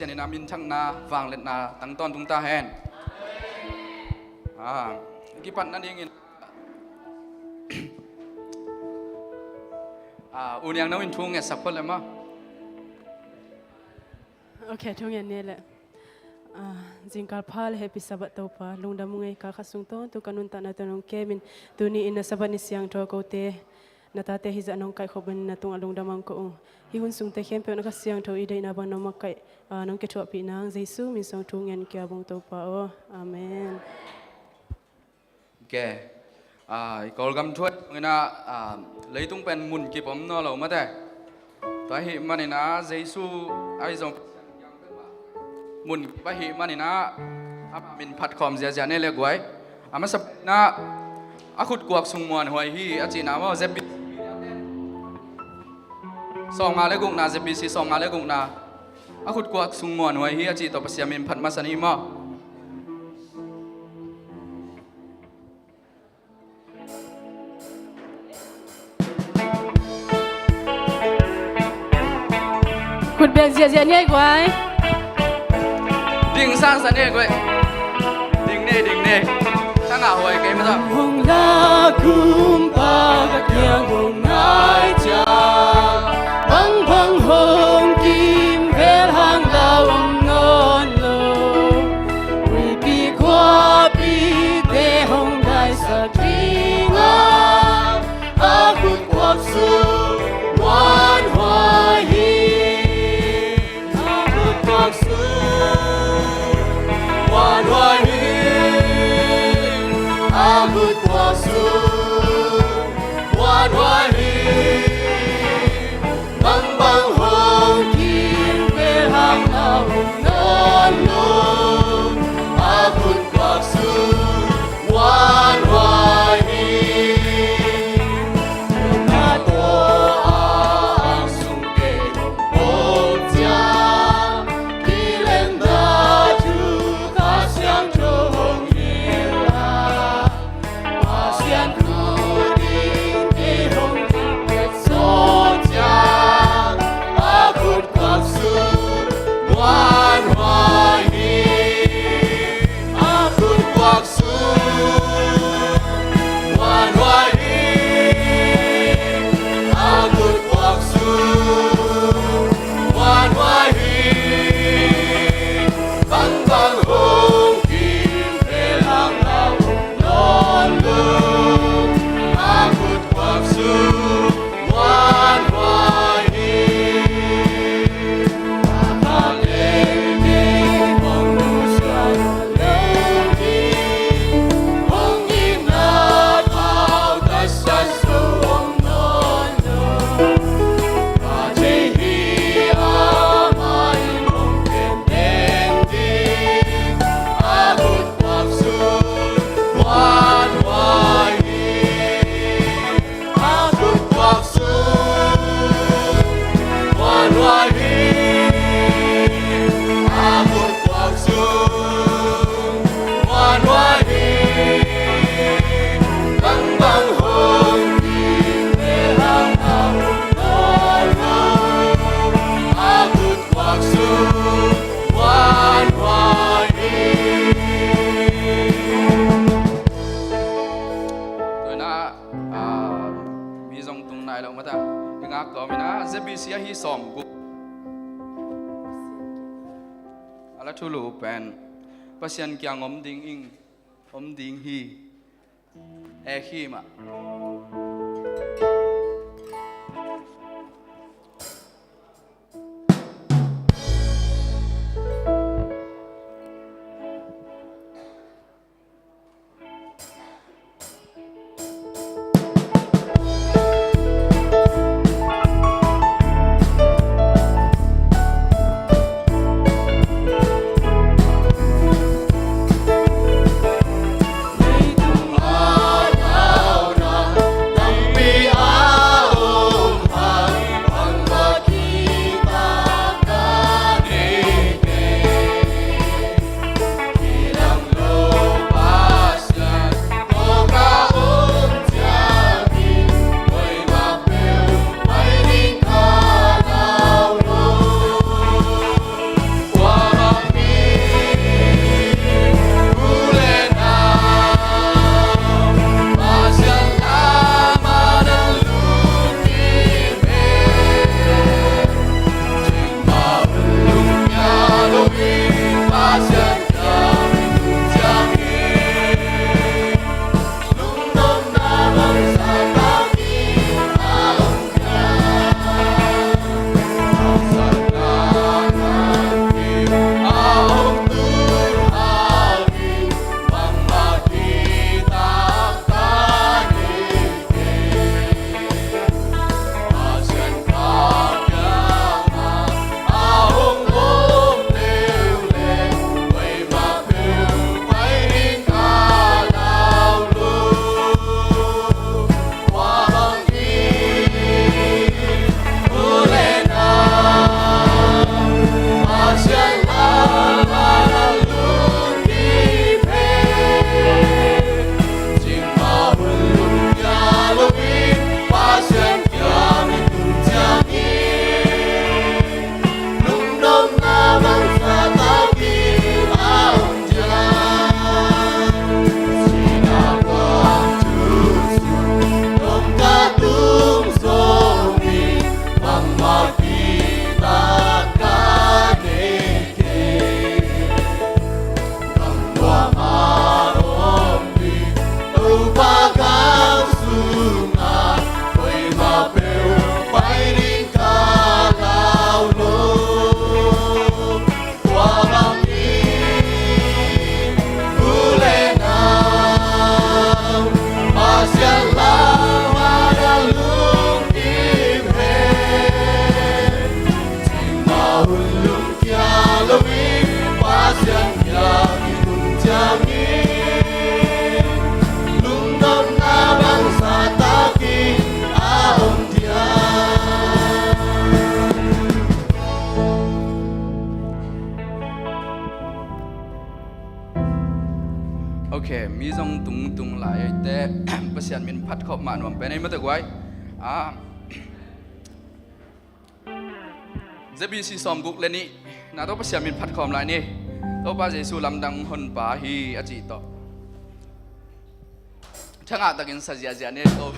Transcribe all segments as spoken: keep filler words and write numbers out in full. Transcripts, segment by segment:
Pasian in a minthangna, vangliatna tang tawntung ta hen. Ah, i kipat nadingin, ah, U Niang, no in thu ngetsak phot le maw. Ok, thu ngen ni le. Ah, zingkal pha le happy Sabbath Topa, lungdam ung ei, kal khat sung tawntung ka nuntakna tawh nong kemin, tuni in na Sabbath ni siangtho kote, na tate hizah nong kaihkhop un na tungah lungdam hong ko ung. Hih hun sungte khempeuh na Kha Siangtho i deihna bang nong makaih, ah, nong kithuahpih nang Jesu min suang thu ngen kia bong Topa aw. Amen. Ok. Ah, i Kawlgam thu ah, ah, leitung pen munkip om nawn lo mate. Tua ahih manin ah Jesu ahi zong munkip ahih manin ah ama min phat khawm ziahziah ni le guai. A masa pen ah a khutkuak sung muanhuai hi a cihna maw, Z B C sawmnga le gukna, Z B C sawmnga le gukna. A khutkuak sung muanhuai hi a cih tawh Pasian min phat masa ni maw. Khut beng ziahziah ni ei guai. Ding sangsa ni ei guai. Ding ni, ding ni. Ka ngah huai kei masa. Hong la kumpa ka kiang hong nai ciang, bang bang hong kimvel hang lau hong nawn lo. Huipi khuapite hong daisak ding a, a khutkuak sung muanhuai hi. A khutkuak sung muanhuai hi. A khutkuak sung muanhuai hi. Bang bang hong kimvel hang lau hong nawn lo. A khutkuak sung muanhuai hi. Tuna tawh a ang sung kei hong pawt ciang, kilem na thu Kha Siangtho hong hilh a, Pasian thu ding kei hong ding pek sawt ciang, a khutkuak sung muanhuai hi. A khutkuak sung muanhuai hi. A khutkuak sung muanhuai hi. Bang bang hong kimvel hang lau hong nawn lo. A khutkuak sung muanhuai hi. A khutkuak sung muanhuai hi. A khutkuak sung muanhuai hi. Bang bang hong kimvel hang lau hong nawn lo. A khutkuak sung muanhuai hi. Tua in ah, ah, mi zong tung nai lo mata. I ngak kawm in ah, Z B C ahi sawmguk. A la thulu pen Pasian kiang om ding ing, om ding hi. E khi mah. Ok, mi zong tungtung lai ei te. Pasian min phat khawm mah nuam pen ei mate guai. Ah, Z B C sawmguk le nih na tawh Pasian min phat khawm lai ni. Topa Jesu lamdang honpa hi a cih tawh. Thangah takin sa ziahziah ni to.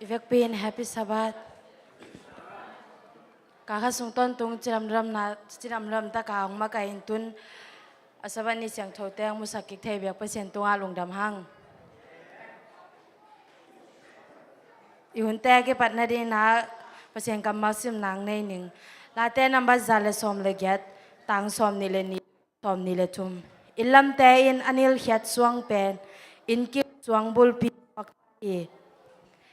I vekpi in Happy Sabbath. Ka kha sung tawntung cidamdamna, cidamdam taka hong makaih in tun a Sabbath ni siangthote hong musak kik thei biak Pasian tungah lungdam hang. I hunte a kipat nadingin ah Pasian kammal simna nei ning. Late nambat za le sawm le giat, tang sawm nih le nih, sawm nih le thum. Inn lamte in a nilkhiat suang pen inn kim suang bulpi hi.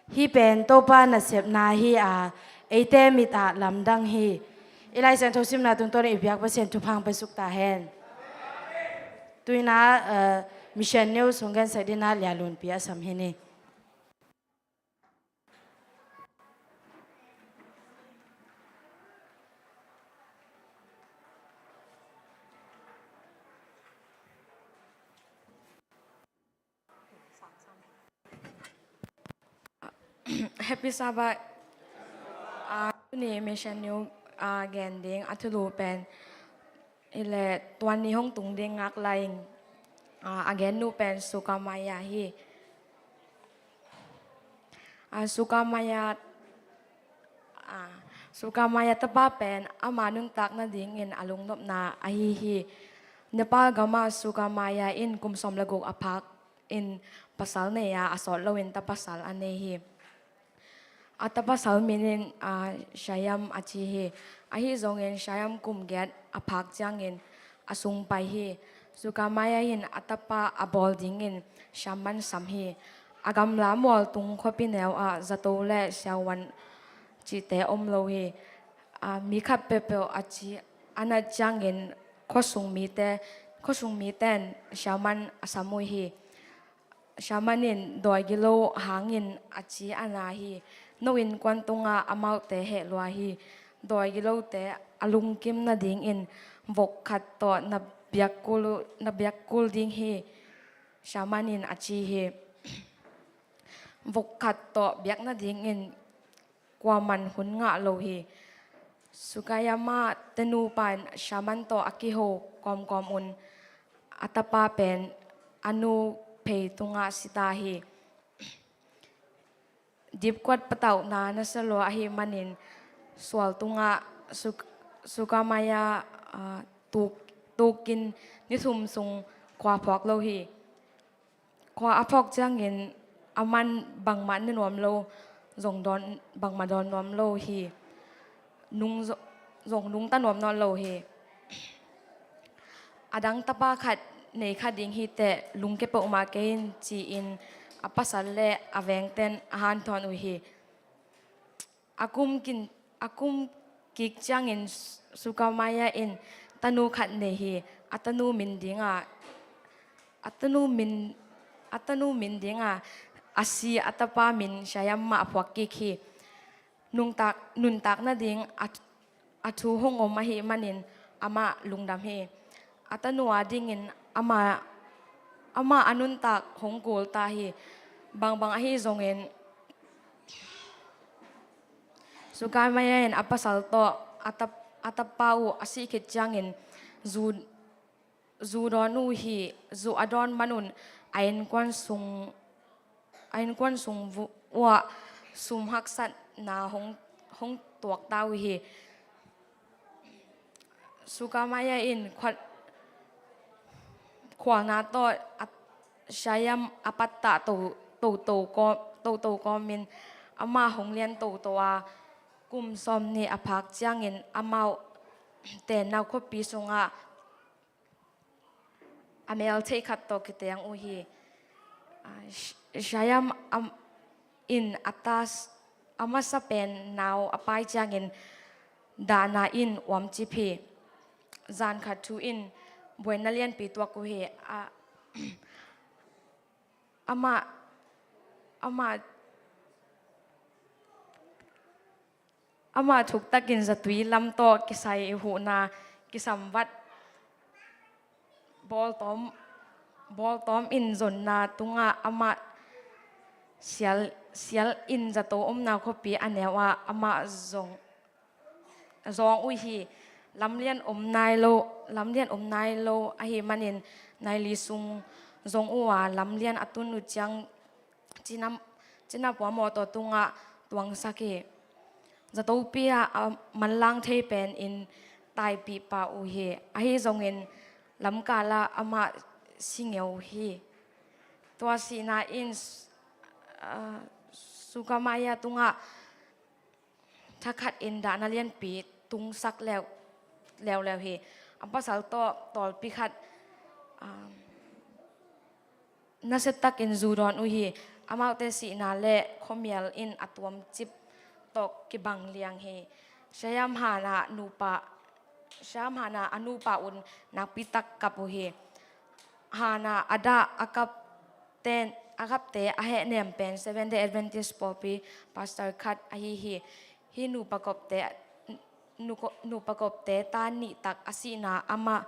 Hih pen Topa nasepna hi a, eite mit ah lamdang hi. I Lai Siangtho simna tungtawn i biak Pasian thupha hong pia suk ta hen. Tu-in ah, eh, Mission News hong gensak dingin ah Lia Lunpi a sam hi ni. Happy Sabbath. Ah, tuni Mission News, ah, gen ding a thulu pen, hi leh tua ni hong tung ding ngak lai-in, ah, a gen nu pen Sukamaya hi. Ah, Sukamaya, ah, Sukamaya tapa pen ama nuntak nadingin a lungnopna ahi hi. Nepal gam ah Sukamaya in kum sawm le guk a phak in pasal nei a, a sawt loin ta pasal a nei hi. A ta pasal min in, ah, Shyam a ci hi. Ahi zongin Shyam kum giat a phak ciangin a sung pai hi. Sukamaya in a tapa a bawl dingin shaman sam hi. A gamla mualtung khuapi neu ah zato le siavuan cihte om lo hi. Ah, mi khat peuhpeuh a ci a nat ciangin khuasung mite, khuasung mite in shaman a sam uh hi. Shaman in dawi gilo hangin a ci a na hi. No innkuan tungah amaute heh lua hi. Dawi gilote a lungkim nadingin vok khat tawh na biak kul, na biak kul ding hi, shaman in a ci hi. Vok khat tawh biak nadingin kuaman hun ngah lo hi. Sukayama tenu pan shaman tawh a kiho kawmkawm un a tapa pen a nu phei tungah si ta hi. Dipkuat patauhna nasia lua ahih manin sual tungah Suk-, Sukamaya, ah, tuk, tukin ni thum sung khua phawk lo hi. Khua a phawk ciangin a man bangmah ne nuam lo, zong dawn, bangmah dawn nuam lo hi. Nung zo-, zong nungta nuam nawn lo hi. A dang tapa khat nei kha ding hi teh, lungke peuhmah kei in, ci-in a pasal le a vengte'n a hanthawn uh hi. A kum kin, a kum kik ciangin Su-, Sukamaya in tanu khat nei hi. A tanu min dingah, a tanu min, a tanu min dingah a si a tapa min Shyam mah a phuak kik hi. Nuntak, nuntak nading a, a thu hong om ahih manin amah lungdam hi. A tanu a dingin amah, amah a nuntak hong kul ta hi. Bangbang ahi zongin Sukamaya in a pasal tawh a tap-, a tapa uh a sih khit ciangin zu, zu dawn uh hi. Zu a dawn man un a innkuan sung, a innkuan sung vu-, uah sum haksatna hong, hong tuak ta uh hi. Sukamaya in khual, khualna tawh a, Shyam a pattah to, to, to kawm, to, to kawmin amah hong lian toto a, kum sawm nih a phak ciangin amau tenna khuapi sungah a mel thei khat tawh kiteng uh hi. Ah, Sh-, Shyam am-, in a ta s-, a masa pen nau a pai ciangin dahna in uamcip hi. Zan khat thu in buaina lianpi tuak uh hi. A, amah, amah, amah thuktakin zatui lam tawh kisai huhna, kisamvat, bawltawm, bawltawm in zonna tungah amah sial, sial in zato omna khuapi a neu ah amah zong, zawng uh hi. Lamlian om nai lo, lamlian om nai lo ahih manin nai li sung zong uh a, lamlian a tun uh ciang cinam, Cina puamawh tawh tungah tuangsak hi. Zatopi ah a manlang thei penin taipih pah uh hi. Ahi zongin lamkalah amah si ngeu hi. Tua sihna in, ah, Sukamaya tungah thakhatin dahna lianpi tungsak leu, leuleu hi. A pasal tawh tawlpi khat, ah, nasiatakin zu dawn uh hi. Amaute sihna le khuamial in a tuamcip tawh kibang liang hi. Shayam Hana nupa, Shayam Hana a nupa un nakpitak kap uh hi. Hana a dah a kapte, a kapte a hehnem pen Seventh Day Adventist pawlpi pastor khat ahi hi. Hih nupa kopte, nu-, nupa kopte ta nih tak a sihna amah,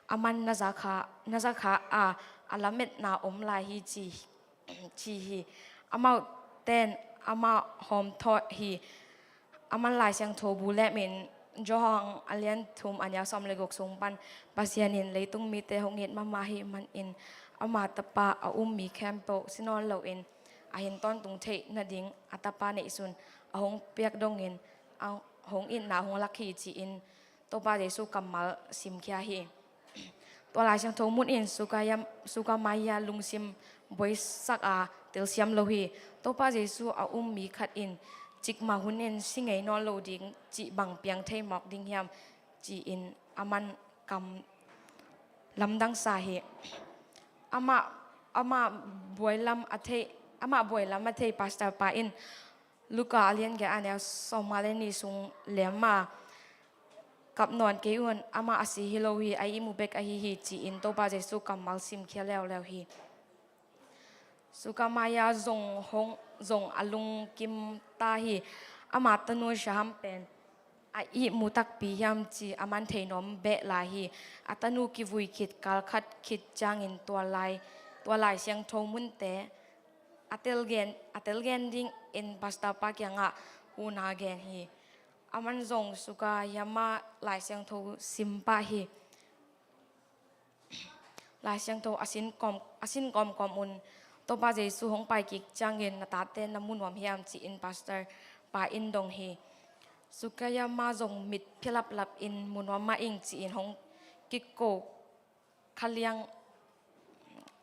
aman na zakha, na zakha a, a lametna om lai hi ci, ci hi. Amaute in amah hawmthawh hi. Aman Lai Siangtho bu lemin Johan a lian thum a neu sawm le guk sung pan Pasian in leitung mite hong it mahmah ahih manin ama tapa a um mi khempeuh si nawn loin a hin tawntung theih nading a tapa neihsun a hong piak dongin a hong itna hong lak hi ci-in Topa Jesu kammal simkhia hi. Tua Lai Siangtho mun in Sukaya, Sukamaya lungsim buaisak a telsiam lo hi. Topa Jesu a um mi khat in cikmah hun in si ngei nawn lo ding cih bang piang thei mawk ding hiam ci-in aman kam lamdangsa hi. Amah, amah buailam a thei, amah buailam a thei pastor pa in Luka a lian giat a neu sawmnga le nih sung lem a kap nawn kei un, amah a si hi lo hi, a ihmu bek ahi hi ci-in Topa Jesu kammal simkhia leuleu hi. Sukamaya zong hong, zong a lungkim ta hi. Ama tanu Shaham pen a ihmu takpi hiam ci aman theihnawm beh lai hi. A tanu kivui khit kal khat khit ciangin tua lai, tua Lai Siangtho munte a telgen, a telgen dingin pastor pa kiangah huna gen hi. Aman zong Sukayama Lai Siangtho sim pah hi. Lai Siangtho a sin kawm, a sin kawmkawm un Topa Jesu hong pai kik ciangin na tate na mu nuam hiam ci-in pastor pa in dong hi. Sukayama zong mit phialaplap in mu nuam mah ing ci-in hong kiko khaliang,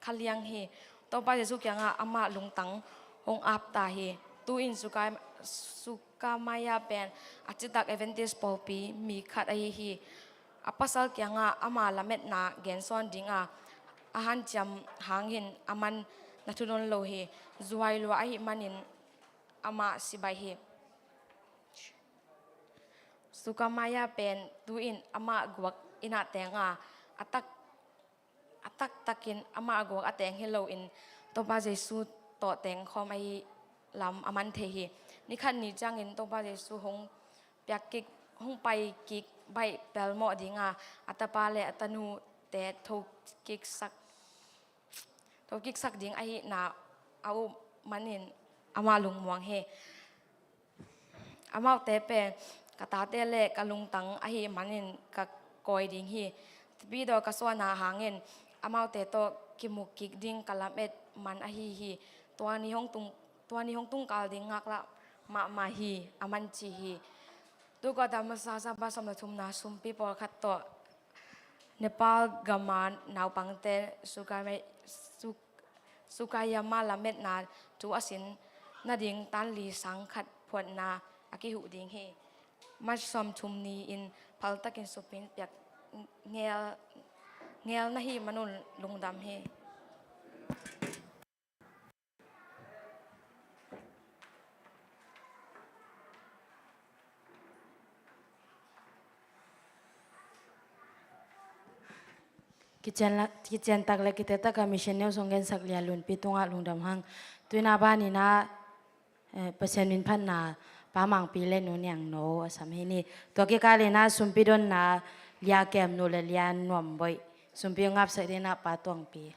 khaliang hi. Topa Jesu kiangah amah lungtang hong ap ta hi. Tu-in Suka, Sukamaya pen a citak Adventist pawlpi mi khat ahi hi. A pasal kiangah ama lametna gensawn dinga a hanciam hangin aman na thu nawn lo hi. Zuai lua ahih manin amah si baih hi. Sukamaya pen tu-in amah guak innah tenga a tak, a taktakin amah a guak a teng hi loin Topa Jesu tawh tengkhawm ahi lam a man thei hi. Nikhat ni ciangin Topa Jesu hong piak kik, hong pai kik baih pelmawh dinga a tapa le a tanute thokiksak, thokiksak ding ahihna a up manin amah lungmuang hi. Amaute pen ka tate le ka lungtang ahih manin ka kawi ding hi. Pidaw ka suahna hangin amaute tawh kimu kik ding ka lamet man ahi hi. Tua ni hong tung, tua ni hong tungkal ding ngaklah mahmah hi, a man ci hi. Tuka Dharmasasa Sabbath sawm le thumna sumpi pawlkhat tawh Nepal gama naupangte Sukame, Suk, Sukayama lametna thu a sin nading tan li sang khat phuatna a kihuh ding hi. March sawmthum ni-in phaltakin supin piak ngel, ngel na hih manun lungdam hi. Kician la, kician tak le kite taka mission neu song gensak lia Lunpi tungah lungdam hang. Tuina banina, eh, Pasian min phatna Pa Mangpi le Nu Niang No a sam hi ni. Tua kikal ina sumpi donna lia kem nu le lia nuam boih. Sumpi ngapsak dina Pa Tuangpi.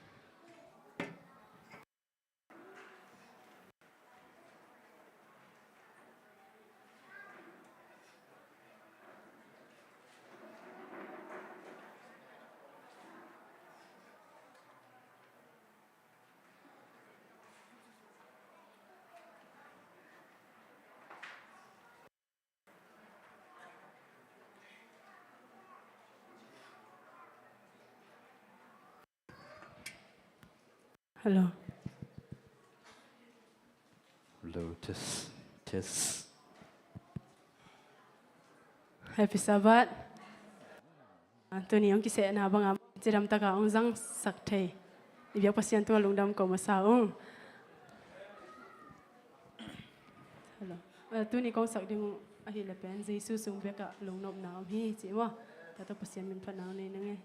Hello. Hello, test, test. Happy Sabbath. Ah, tuni hong kisehna bangah cidam takah hong zangsak thei i biak Pasian tungah lungdam ko masa ung. Hello. Ah, tuni kong sak ding uh ahih leh pen Jesu sung bekah lungnopna om hi ci maw. Tua tawh Pasian min phatna hong nei ning ei.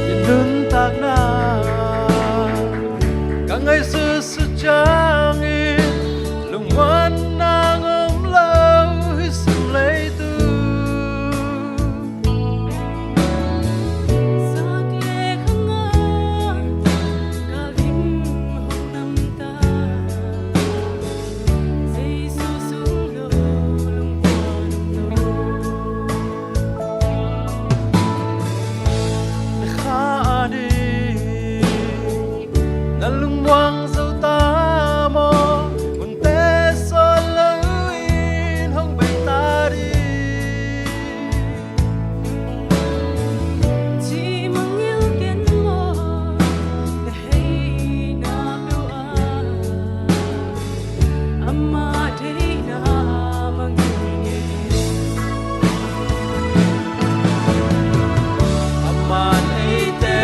I nuntakna ka ngaihsut suk ciangin lungmuanna om lo hi sum leitung. Sak le khangah ka lim hong namtak, Jesu sung lo lungmuan lo. Na kha a ding na lungmuang zo ta maw? Hunte sawl loin hong bei ta ding. Ci mangngilh ken maw, na heina peuh ah. Ama deihna mangngilh ken. Aman eite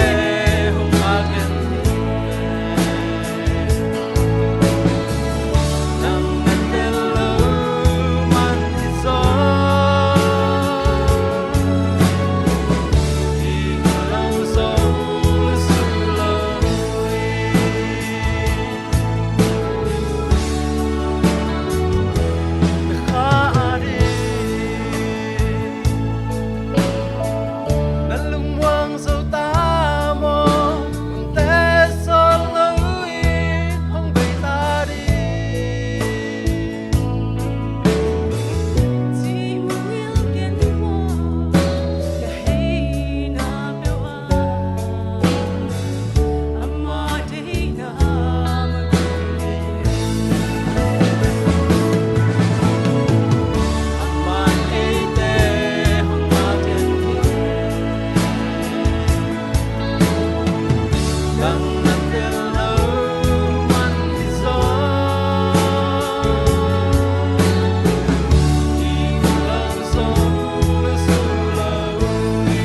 hong ngak den. Nang na tel lo man hi zaw. Hih lo zong suk lo hi. Na kha a ding na lungmuang zo ta maw? Hunte sawl loin hong bei ta ding. Ci mangngilh ken maw, na heina peuh ah. Ama deihna mangngilh ken. Aman eite hong ngak den. Nang na tel lo man hi zaw. Hih lo zong suk lo hi.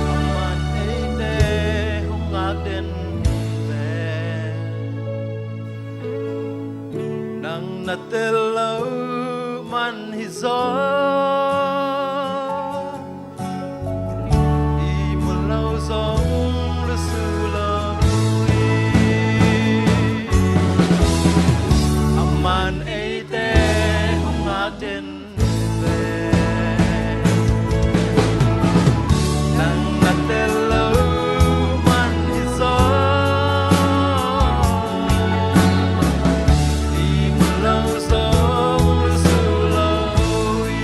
Aman eite hong ngak den ve. Nang na tel lo man hi zaw. Hih mu lo zong suk lo hi. Aman eite hong ngak den ve. Nang na tel lo man hi zaw. Hih mu lo zong suk lo hi.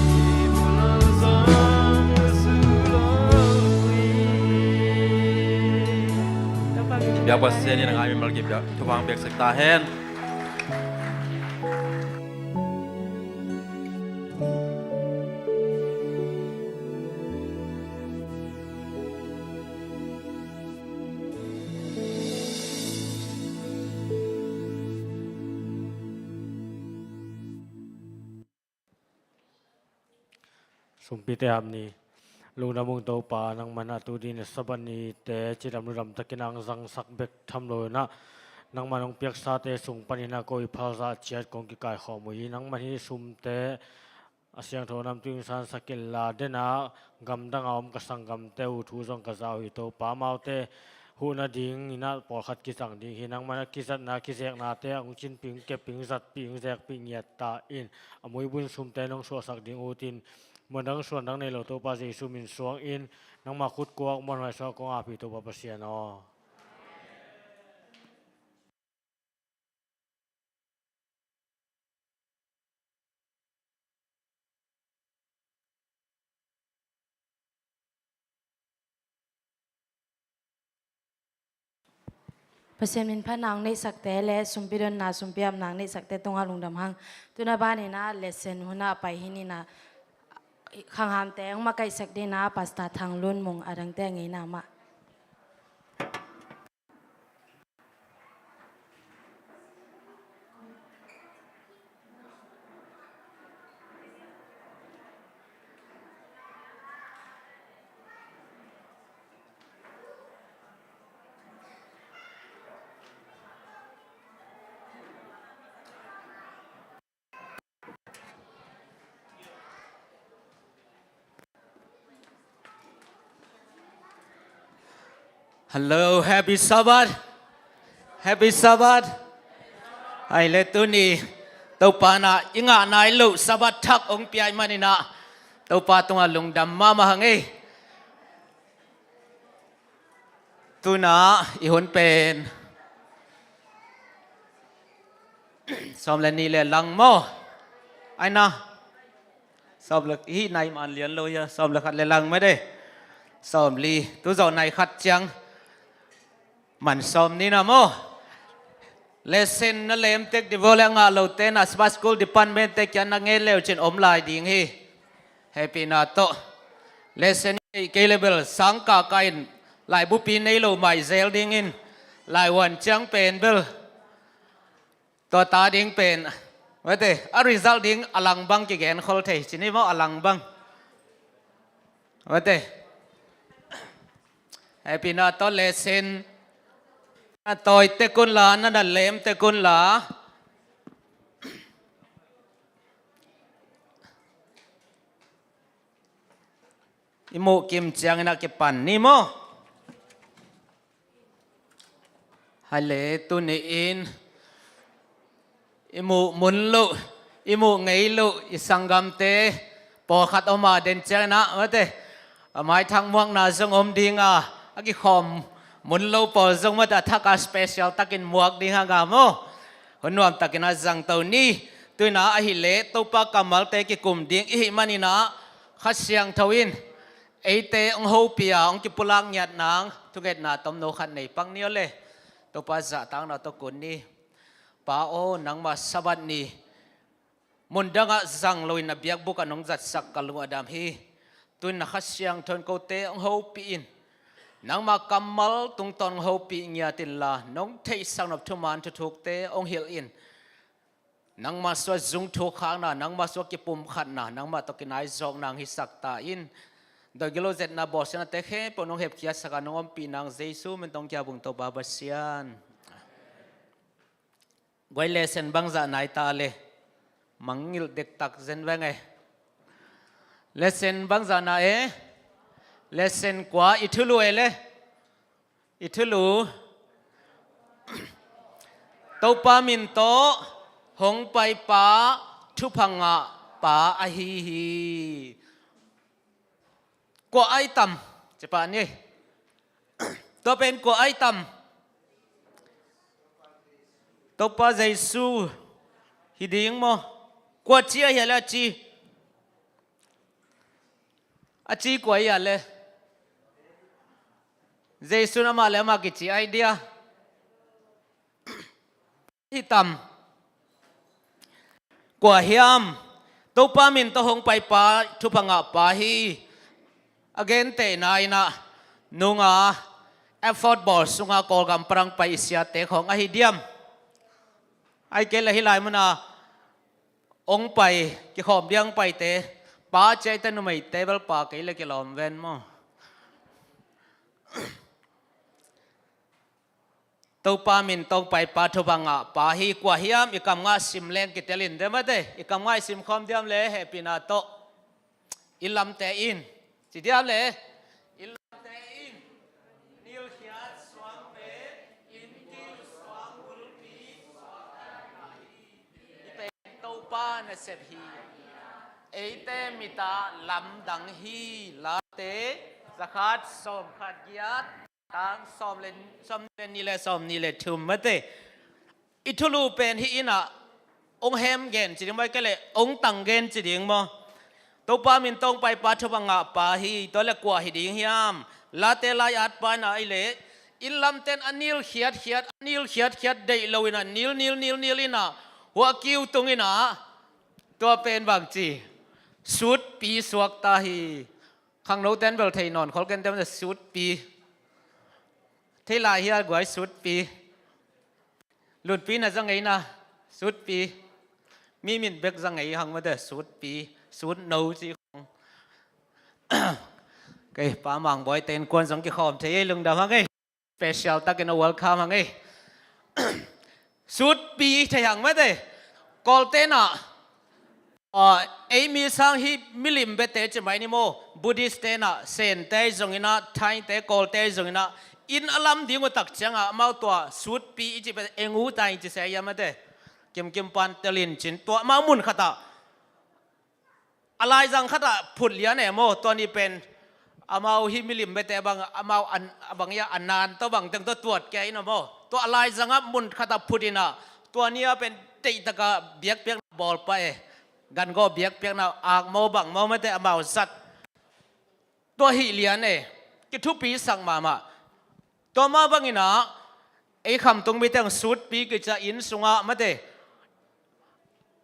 Hih mu lo zong suk lo hi. Biak Pasian in a ngai mimal kim biak thupha hong piaksak ta hen. Sumpite hap ni. Lungdam ung Topa, nangman a tu ding a Sabbath nite cidam ludam takin ang zangsak bek tham lo inah, nangman hong piaksate sung panin a ko i phalzah ciat kong kikaikhawm uh hi. Nangman hih sumte a siangtho namtui hong sansak inla, dena gamdanga om ka sanggamte uh thu zong ka za uh hi Topa. Amaute huhna ding inah pawlkhat kizang ding hi. Nangman a kizatna kizeknate hong cinpih, kepih, zatpih, zekpih ngiat ta in, a muibun sumte nong suahsak ding utin, muandang suandang nei lo Topa Jesu min suangin, nangma khutkuak muanhuai suak kong ap hi Topa Pasian aw. Pasian min phatna hong neihsakte le sumpi donna sumpi apna hong neihsakte tungah lungdam hang. Tuna baninah lesson hunah pai hi ninah, khanghamte hong makaihsak dinah Pastor Thang Lun Mung a dangte a ngeina mah. Hello, happy Sabbath. Happy Sabbath. Hai le tuni Topa na i ngah nai lo Sabbath thak hong piak maninah Topa tungah lungdam mahmah hang ei. Tuna i hun pen sawm le nih le lang maw? Aina sawm le, hih nai man lian lo hia, sawm le khat le lang mede. Sawm li, tu zawh nai khat ciang man sawm nina maw? Lesson na lemtek divo le a ngah lote na Sabbath School Department te kian na ngen leu cin om lai ding hi. Hehpihna tawh lesson i kei le bel sangkaka in laibupi nei lo maizel dingin laihuan ciang pen bel tua ta ding pen, wete, a result ding a lang bang kigen khol thei cin hi maw, a lang bang. Wete. Hehpihna tawh lesson na tawi tek unla, na na lem tek unla. I muh kim ciangin a kipan ni maw? Hai le tuni-in i muh mun loh, i muh ngei loh i sanggamte pawlkhat om a, den ciangin ah mate a maithak muakna zong om dinga, a kikhawm mun lo pawl zong mate a thak a special takin muak ding hanga maw? Hun nuam takin a zangto ni. Tuina ahih leh Topa kammalte kikum ding i hih maninah Kha Siangtho in eite hong hopih a hong kipulak ngiat nang thungetna tomno khat nei pak ni aw le. Topa zahtakna tawh kun ni. Pa aw, nangma Sabbath ni mundangah zang loin a biakbukah nong zatsak ka lung a dam hi. Tuin na Kha Siangtho in kote hong hopih in, nangma kammal tungtawn hong hopih ngiat inla nong theihsak nop thuman thuthukte hong hilh in, nangma suah zung thuk khakna, nangma suah kipumkhatna, nangma tawh kinaizawkna hong hisak ta in. Dawigilo zetna bawlsiatnate khempeuh nong hepkhiatsak a nong ompih nang Jesu min tawh hong kiap ung Topa Pasian. Guai, lesson bangzah nai ta le? Mangngilh dektak zen veng e. Lesson bangzah na e? Lesson kua i thulu e le? I thulu. Topa min tawh hong paipa, thupha ngahpa ahi hi. Kua ai tam? Ci pah ni. Tua pen kua ai tam? Topa Jesu hi ding maw? Kua ci ahi a le a ci? A ci kua ahi a le? Jesu in amah le amah kici ai dia. Hi tam? Kua hiam? Topa min tawh hong paipa, thupha ngahpa hi. A gentehna inah nunga effort bawl sunga Kawlgam parang pai i siate khawng ahi diam? Ai kei le hih lai muna hong pai, kikhawm diang paite, Pa ci a, eite numei table pa kei le kilawm ven maw. Topa min tawng paipa thupha ngah pa hi. Kua hiam i kam ngah sim leng kitel in de mate. I kam ngah i sim khawm diam le hehpihna tawh. Inn lamte in ci diam le, inn lamte in nilkhiat suang pen inn kiu suang bulpi suak a ngah hi. I pen Topa nasep hi. Eite mit ah lamdang hi. Late zakhat sawmkhat giat, tang sawm le, sawm le nih le sawm nih le thum mate. I thulu pen hih inn ah ong hem gen ci ding maw, ahih kei leh ong tang gen ci ding maw? Topa min tawng paipa thupha ngah pa hi. Tua le kua hi ding hiam? Late lai-at pa in ah ahih leh inn lamten a nil khiatkhiat, a nil khiatkhiat deih lo in ah nil nil nil nil in ah hua kiu tung in ah, tua pen bang ci, sutpi suak ta hi. Khangnoten bel thei nawn khol kei in, te mate sutpi. Thei lai hia guai, sutpi. Lunpi na za ngei na, sutpi. Mi min bek za ngei hang mate, sutpi, sutno ci khong. Kei Pa Mang Bawi te innkuan zong kikhawm thei ei, lungdam hang ei. Special takin a welcome hang ei. Sutpi thei hang mate. Kawlte in ah, ah, ei mi sang hi milim bete ci mai ni maw. Buddhist te in ah, Sente zong in ah, Thai te, Kawlte zong in ah, inn a lam ding uh tak ciang ah amau tua sutpi i ci pen eng uh ta ing ci se a hia mate. Kimkim pan telin cin tua amau mun khat ah a laizang khat ah phut lian e maw. Tua ni pen amau hi milim bete bang, amau an, a bang ia a nan tawh bang teng tawh tuat kei in ah maw. Tua a laizang ah mun khat ah phut in ah, tua ni a pen teihtaka biakpiakna bawl pah e. Gangaw biakpiakna ak maw bang maw mate, amau zat. Tua hih lian e, kithupi sak mahmah. Tua mah bangin ah ei khamtung mite hong sutpi kici a, inn sungah mate,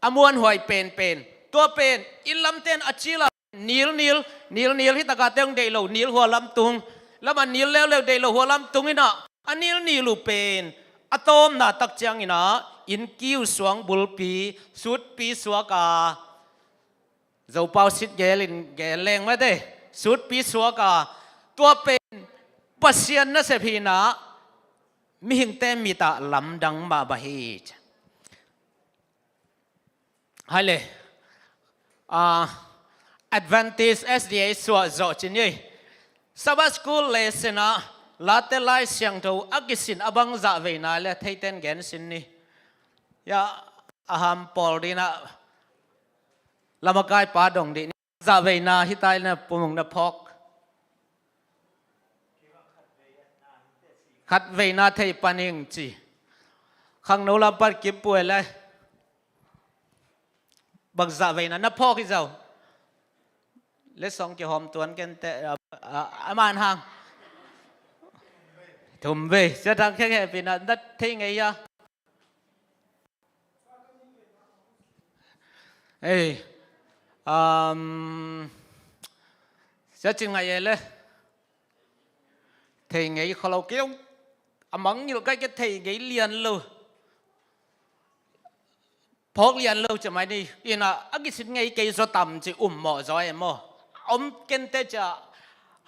a muanhuai penpen. Tua pen inn lamten a cil a nil nil, nil nil, hih taka te hong deih lo nil hua lam tung, lam a nil leuleu deih lo hua lam tung in ah, a nil nil uh pen a tawpna tak ciangin ah inn kiu suang bulpi sutpi suak a, Zopau sit gelin gel leng mate, sutpi suak a, tua pen Pasian nasep hi in ah, mihingte mit ah lamdang mahmah hi. Hai le, ah, Adventist S D A suah zawh cin ei. Sabbath school lesson ah Late Lai Siangtho a kisin a bang zahveina le theiten gen sin ni. Ya, a ham pawl ding in ah, lamakai pa dong dih ni. Zahveina hi ta in ah, pumung na phawk. Khatveina thei pan ing ci. Khangno lam pan kim pue le. Bang zahveina na phawk hi zaw. Le song kihawm tuan kei in te, a, a, a man hang. Thum vei. Sia Thang Khek hehpihna, na thei ngei a. Ei, um, Sia Cin Ngai e le. Thei ngei kho lo kei ung. A mangngilh kai kei, thei ngei lian lo. Phawk lian lo ci mai ni. In ah, a kisin ngei kei zaw tam ci um mawh zaw e maw. Om kei in te ci a,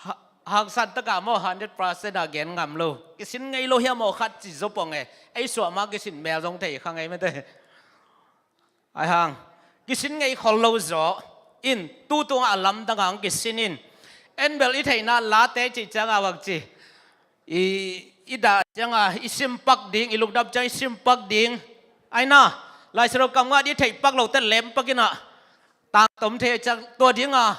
ha-, hangsan taka maw, hundred percent a gen ngam lo. Kisin ngei lo hiam maw khat ci zaw pong e. Ei suah ma kisin mel zong thei kha ngei mate. Ai hang, kisin ngei khol lo zaw. In, tu tungah a lamdang hang kisin in. En bel i theihna Late cih ciangah bang ci. I, i dah ciangah i sim pak ding, i lungdam ciang i sim pak ding. Ai na, Lai Siangtho kam ngah ding i theih pak lote lem pak in ah, tangtom thei ciang tua ding a,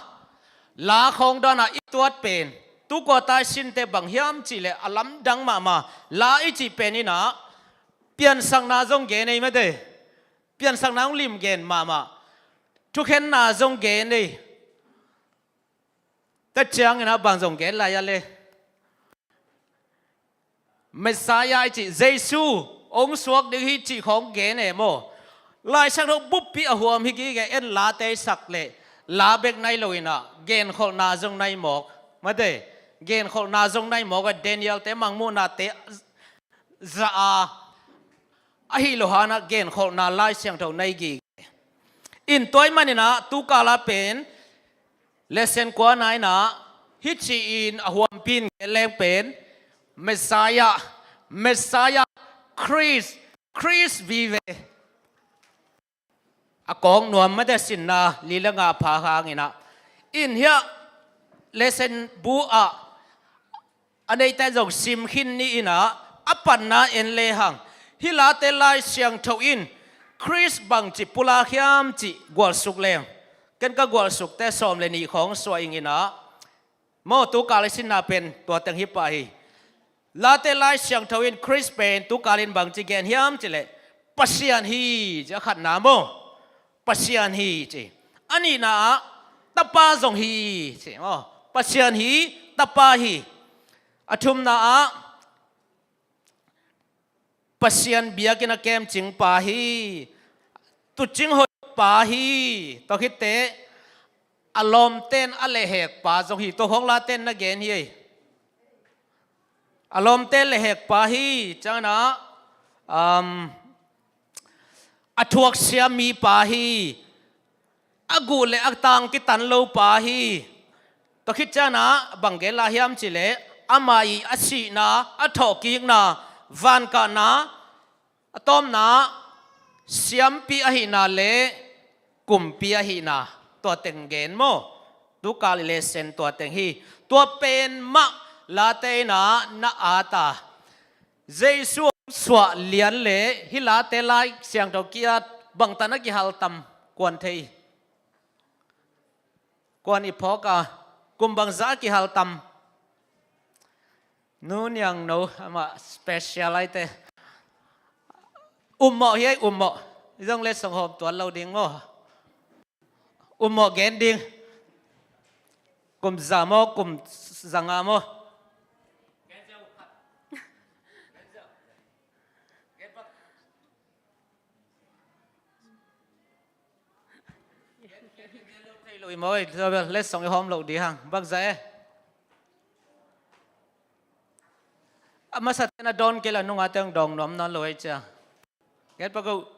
La khawng dan ah i tuat pen, tu kua ta i sinte bang hiam cih leh a lamdang mahmah. La i cih pen in ah, piansakna zong gen ei mate. Piansakna hong lim gen mahmah. Thukhenna zong gen ei. Tua ciangin ah bang zong gen lai a le. Messiah i cih, Jesu hong suak ding hi cih khawng gen e maw. Lai Siangtho buppi a huam hi gige. En Late i sak leh, La bek nai lo in ah, genkholhna zong nai mawk. Mate, genkholhna zong nai mawk a, Daniel-te mangmuhnate za a, ahi lo hanah genkholhna Lai Siangtho nai gige. In tua ahih manin ah, tu kal a pen, Lesson kuana inah hih ci-in a huampi in gen leng pen Messiah, Messiah, Khrist, Khrist vive. A kawk nuam mate sinna li le nga pha hanginah in hiah lesson bu ah a neite zong sim khin ni inah a panna en lehang hih Late Lai Siangtho in Khrist bangci pulak hiam cih gualsuk leng ken ka gualsukte sawm le nih khawng suah ing inah maw, tukal i sinna pen tua teng hi pah hi. Late Lai Siangtho in Khrist pen tukalin bangci gen hiam cileh Pasian hi ci a khatna maw, Pasian hi ci. A nihna ah Tapa zong hi ci maw, Pasian hi, Tapa hi. A thumna ah Pasian biakinn a kemcing pa hi, tuucing hoih pa hi. Tua khitteh a lawmten a lehhek pa zong hi. Tua khawng Laten na gen hi ei. A lawmte lehhek pa hi. Cianginah um, a thuaksia mi pa hi. A guh le a tang kitan lo pa hi. Tua khit cianah bang gen lai hiam cileh ama i a sihna, a thawhkikna, vankahna, a tawpna siampi ahihna le kumpi ahihna tua teng gen maw? Tukal i lesson tua teng hi. Tua pen mah Late inah na at a, Jesu hong suah lian le hih Late Lai Siangtho ki-at bangtan a kihal tam? Kuan thei, kuan i phawk a, kum bangzah a kihal tam? Nu Niang No amah special aite. Ummawh hi ei, ummawh. I zong le songhawm tuan lo ding maw? Ummawh gen ding. Kum za maw, kum za nga maw? Thei lo i maw ei, le song i hawm lo ding hang. Bangzah e? A masa ten a dawn kei la nunga teng dawng nuam nawn lo ei cia. Gen pak o.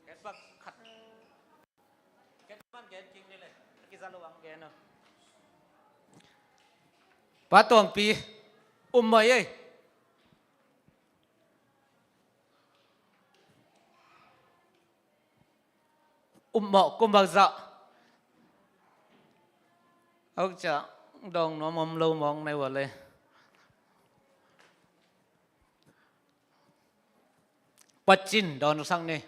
Gen pak khat. Gen man gen king ni le. Kiza lo ang gen o. Pa Tuangpi. Um mai ei. Ummawh kum bangzah. Auk cia dawng nuam om lo mawng nei ua le. Pacin dawn sak ni.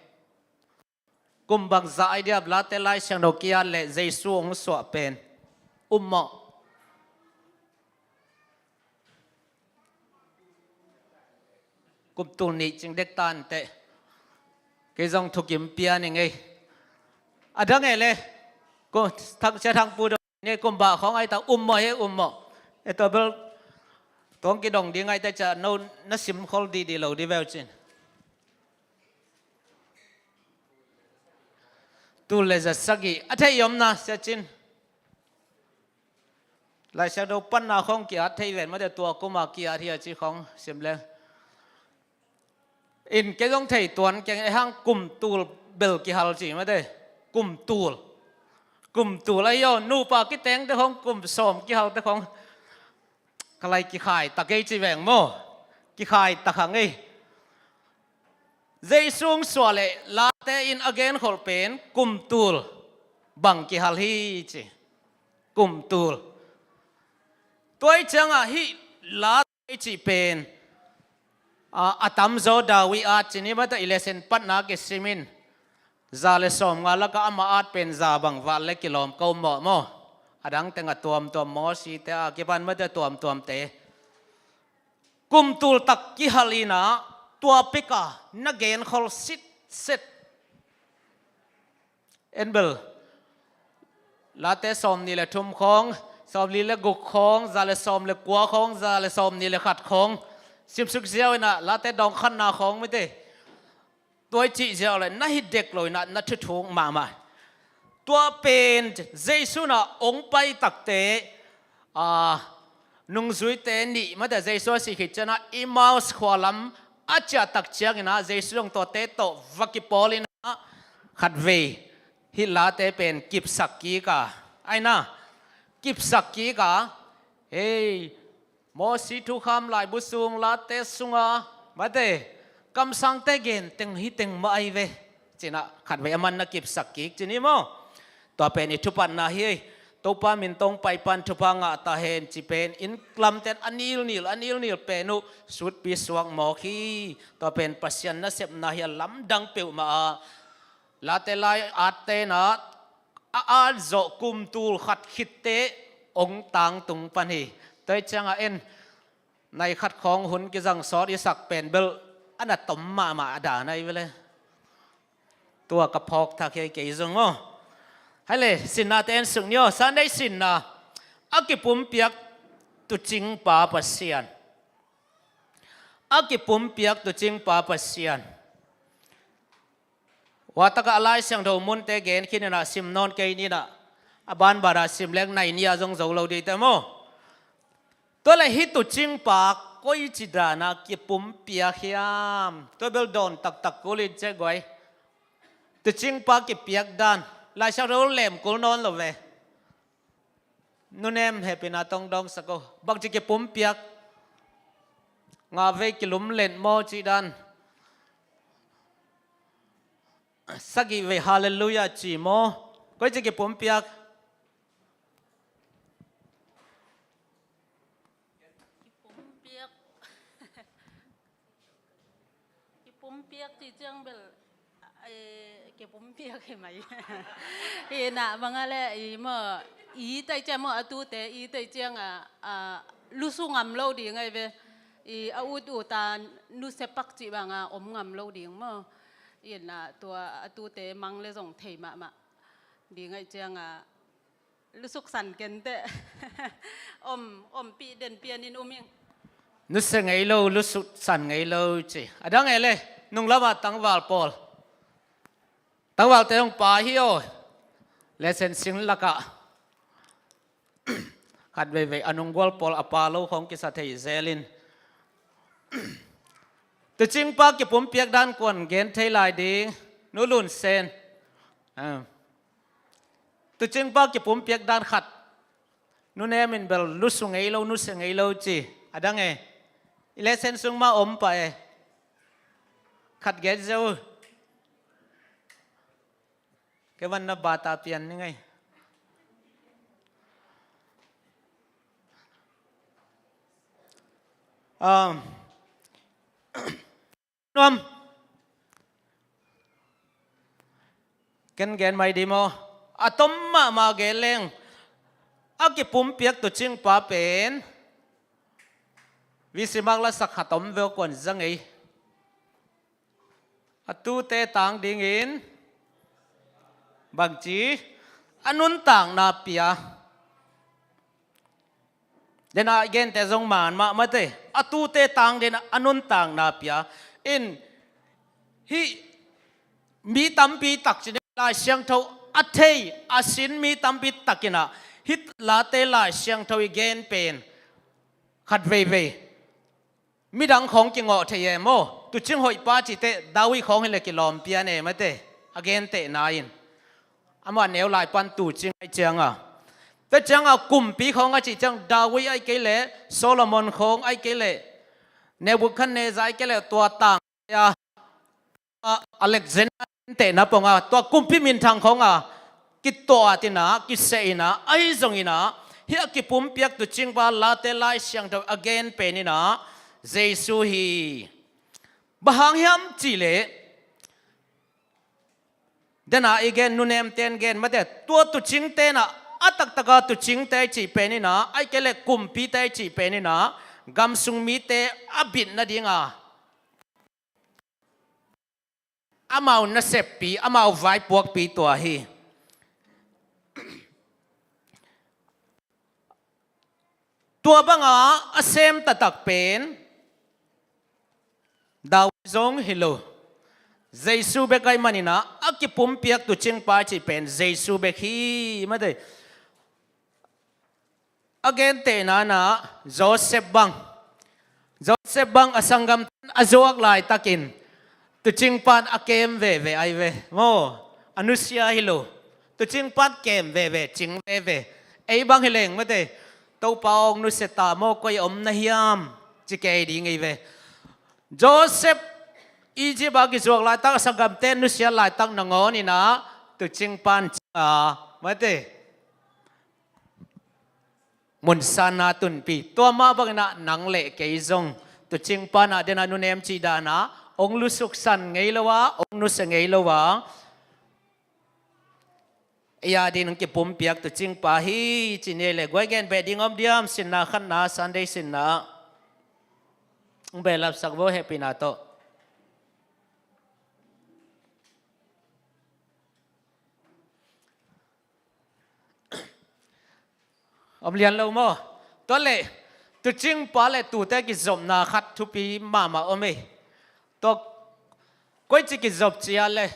Kum bangzah ai diap Late Lai Siangtho ki-at le Jesu hong suah pen. Ummawh. Kum tul nih cing dek tante. Kei zong thukim pia ni ngei. A dang e le. Kum thang cia thang pu dong ni kum bah khawng ai ta ummawh he ummawh. E tua bel tuang kidong ding ai ta cia no na sim khol di di lo di veu cin. Tul le za sagih a thei i omna sia cin. Laisiangtho panna khawng ki-at thei ven mate tua kuma ki-at hi a ci khawng sim leng. In kei zong thei tuan keng e hang kum tul bel kihal ci mate. Kum tul. Kum tul ahi aw nupa kitengte khawng kum sawm kihalte khawng. Ka lai kikhai tak ei ci veng maw. Kikhai tak hang ei. Jesu hong suah le Late in a genkholh pen kum tul bang kihal hi ci. Kum tul. Tua i ciangah hih Late i cih pen a, a tamzaw David at cin hi mate i lesen patna kisim in. Za le sawm nga lakah ama at pen za bang val le kilawm ko mawh maw. A dang tengah tuamtuam Mawsite a kipan mate tuamtuamte. Kum tul tak kihal inah tua pika na genkhol sitset. En bel Late sawm nih le thum khawng, sawm li le guk khawng, za le sawm le kua khawng, za le sawm nih le khat khawng. Simsuk ziau inah Late dawng khatna khawng mite. Tua i cih ziau le na hi dek lo inah na thuthuk mahmah. Tua pen Jesu inah ong pai takte a, nungzuite nih mate Jesu a sih khit cianah Emmaus khualam a ciah tak cianginah Jesu zong tuate tawh va kipawl inah khatvei hih late pen kipsak kik a, aina, kipsak kik a, hei, Mosi thukham laibu sung late sunga, mate, kamsangte gen teng hi teng mah ai ve, cinah khatvei a man na kipsak kik cin hi maw? Tua pen i thupatna hi. Topa min tawh pai pan thupha ngah ta hen ci pen inn lamten a nilnil a nilnil pen uh sutpi suak mawk hi. Tua pen Pasian nasepna hi a lamdang peuhmah a, late lai atte na a at zawh kum tul khat khitte ong tangtung pan hi. Tua hi ciangah en nai khat khawng hun kizang sawt i sak pen bel a na tom mahmah a dan ai vele. Tua ka phawk thak hi kei zong aw. Hai le, sinna te en suk ni aw. Sunday sinna, a kipumpiak tucingpa Pasian. A kipumpiak tucingpa Pasian. Ua takah a Lai Siangtho munte gen khin inah sim nawn kei ninah, a banbana sim leng nai ni-a zong zo lo dite maw? Tua le hih tucingpa koici dana kipumpiak hiam? Tua bel dawn taktak kul in cek guai. Tucingpa kipiak dan Lai Siangtho lem kul nawn lo ve. Nunem hepina tong dawngsak o. Bangci kipumpiak? Nga vei kilumlet maw cih dan. Sagih vei halleluiah ci maw? Koici kipumpiak? Kipumpiak. Kipumpiak cih ciang bel, eh, kipumpiak hi mai. Hi na bang a le i maw, i tai ciang maw, a tute i tai ciang a, a, lusu ngam lo ding ai ve. I a ut ut a nusia pak cih bang a om ngam lo ding maw. Hi na tua a tute mang le zong thei mahmah ding ai ciang a, lusuk san kenteh. Om, ompih den pianin um ing. Nusia ngei lo, lusuk san ngei lo ci. A dang e le, nunglamah tangval pawl. Tangvalte hong pa hi aw. Lesen sing lakah. Khat veivei a nunggual pawl a pa lo khawng kisa thei zelin. Tucingpa kipumpiak dan kuan gen thei lai ding. Nu Lun Sen. Ah. Tucingpa kipumpiak dan khat. Nunem in bel lusu ngei lo, nusia ngei lo ci. A dang e. I lesen sung mah om pah e. Khat gen zo. Kei van na bata pian ni ngei. Um, Nuam. Ken gen mai di maw? A tom mahmah gen leng. A kipumpiak tucingpa pen. Visi mak lasak khat om veu kuan za ngei. A tute tang dingin. Bangci. A nuntakna pia. Dena i gente zong man mah mate. A tute tang dena a nuntakna pia. In hih mi tampi tak cin Lai Siangtho a thei a sin mi tampi takinah hih late Lai Siangtho i gen pen khat veivei. Midang khawng kingawh thei e maw? Tucing hoihpa cihte David khawng hileh kilawm pian e mate. A gentehna in. Amah neu lai pan tucing ai cianga. Tua cianga kumpi khawng a cih ciang David ai kei leh Solomon khawng ai kei leh Nebuchadnezzar ai kei leh tua tang a, Alexander tehna ponga tua kumpi minthang khawnga kituah ina, kiseh ina, ahi zongina hih a kipumpiak tucingpa late Lai Siangtho a gen pen ina Jesu hi. Bang hang hiam cihleh dena i gen nunem ten gen mate tua tucing tena a taktaka tucingte cih pen ina ai kei leh kumpite cih pen ina gamsung mite a bit nadinga amau naseppi, amau vaipuakpi tua hi. Tua banga a sem taktak pen David zong hi lo. Jesu bek ai manina a kipumpiak tucingpa cih pen Jesu bek hi mate. A gentehna na Joseph bang. Joseph bang a sanggamten a zuak laitakin tucingpan a kem veve ai ve maw? A nusia hi lo. Tuucing pan kem veve, cing veve. Ei bang hi leng mate, Topa hong nusia ta maw, koi om na hiam, ci kei ding ei ve. Joseph Egypt a kizuak laitak, sanggamte nusia laitak nangawn inah tuucing pan cinga mate, munsanna tunpi. Tua mah banginah nang le kei zong tuucing panah dena nunem cih danah hong lusuksan ngei lo a, hong nusia ngei lo a, ei a ding hong kipumpiak tuucing pa hi ci ni ei le. Guai gen beh ding om diam, sinna khatna, Sunday sinna hong behlapsak vo, hehpihna tawh. Om lian lo maw? Tua le, tuucing pa le tuute kizopna khat thupi mahmah om ei. Tua koici kizop cia le,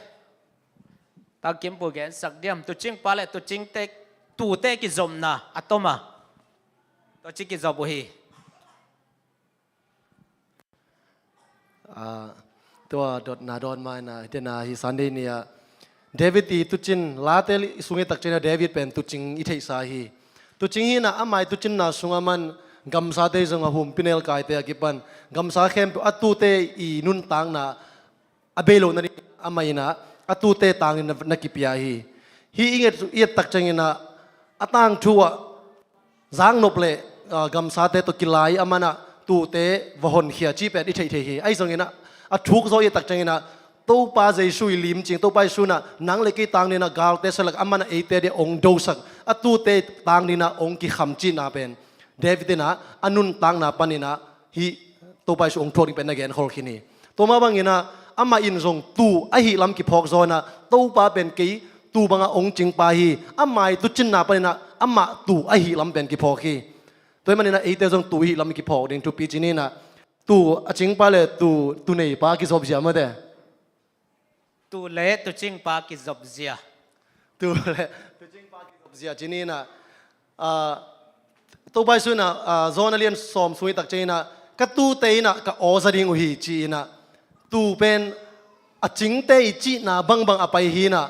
tangkimpu gensak diam, tuucing pa le tuucingte, tuute kizopna a toma, tua ci kizop uh hi. Tua dotna dawn ma inah, hitenah hih Sunday ni-ah David i tuucin late i sung i tak ciangin ah David pen tuucing i theihsa hi. Tuucing hi inah ama i tuucinna sungah man gamsate zong a humpinelkaite a kipan gamsa khempeuh a tuute i nuntakna a bei lo nading amah inah a tuute tangin na, na kipia hi. Hih i nget, i et tak ciangin ah a tangthu ah zaknop le, ah, gamsate tawh kilai a manah tuute va honkhia cih pen i theihtheih hi. Ahi zongin ah a thuk zaw i et tak ciangin ah Topa Jesu i limcing, Topa Jesu inah nang le kei tang dinah galte salak a manah eite dia hong dosak, a tuute tang dinah hong kikham cihna pen David inah a nuntakna paninah hih Topa Jesu hong thuak ding pen na genkhol khin hi. Tua mah banginah amah in zong tuu ahih lam kiphawk zaw inah Topa pen kei tuu banga hong cingpa hi. Ama i tuucinna paninah amah tuu ahih lam pen kiphawk hi. Tua hih maninah eite zong tuu ihih lam kiphawk ding thupi ci ni inah, tuu a cingpa le tuu, tuu neipa kizopzia mate. Tuu le tuucingpa kizopzia. Tuu le tuucingpa kizopzia ci ni inah, ah, Topa Jesu inah, ah, John a lian sawm sung i tak ciangin ah ka tuute inah ka aw za ding uh hi ci inah, tuu pen a cingte i cihna bangbang a pai hi inah,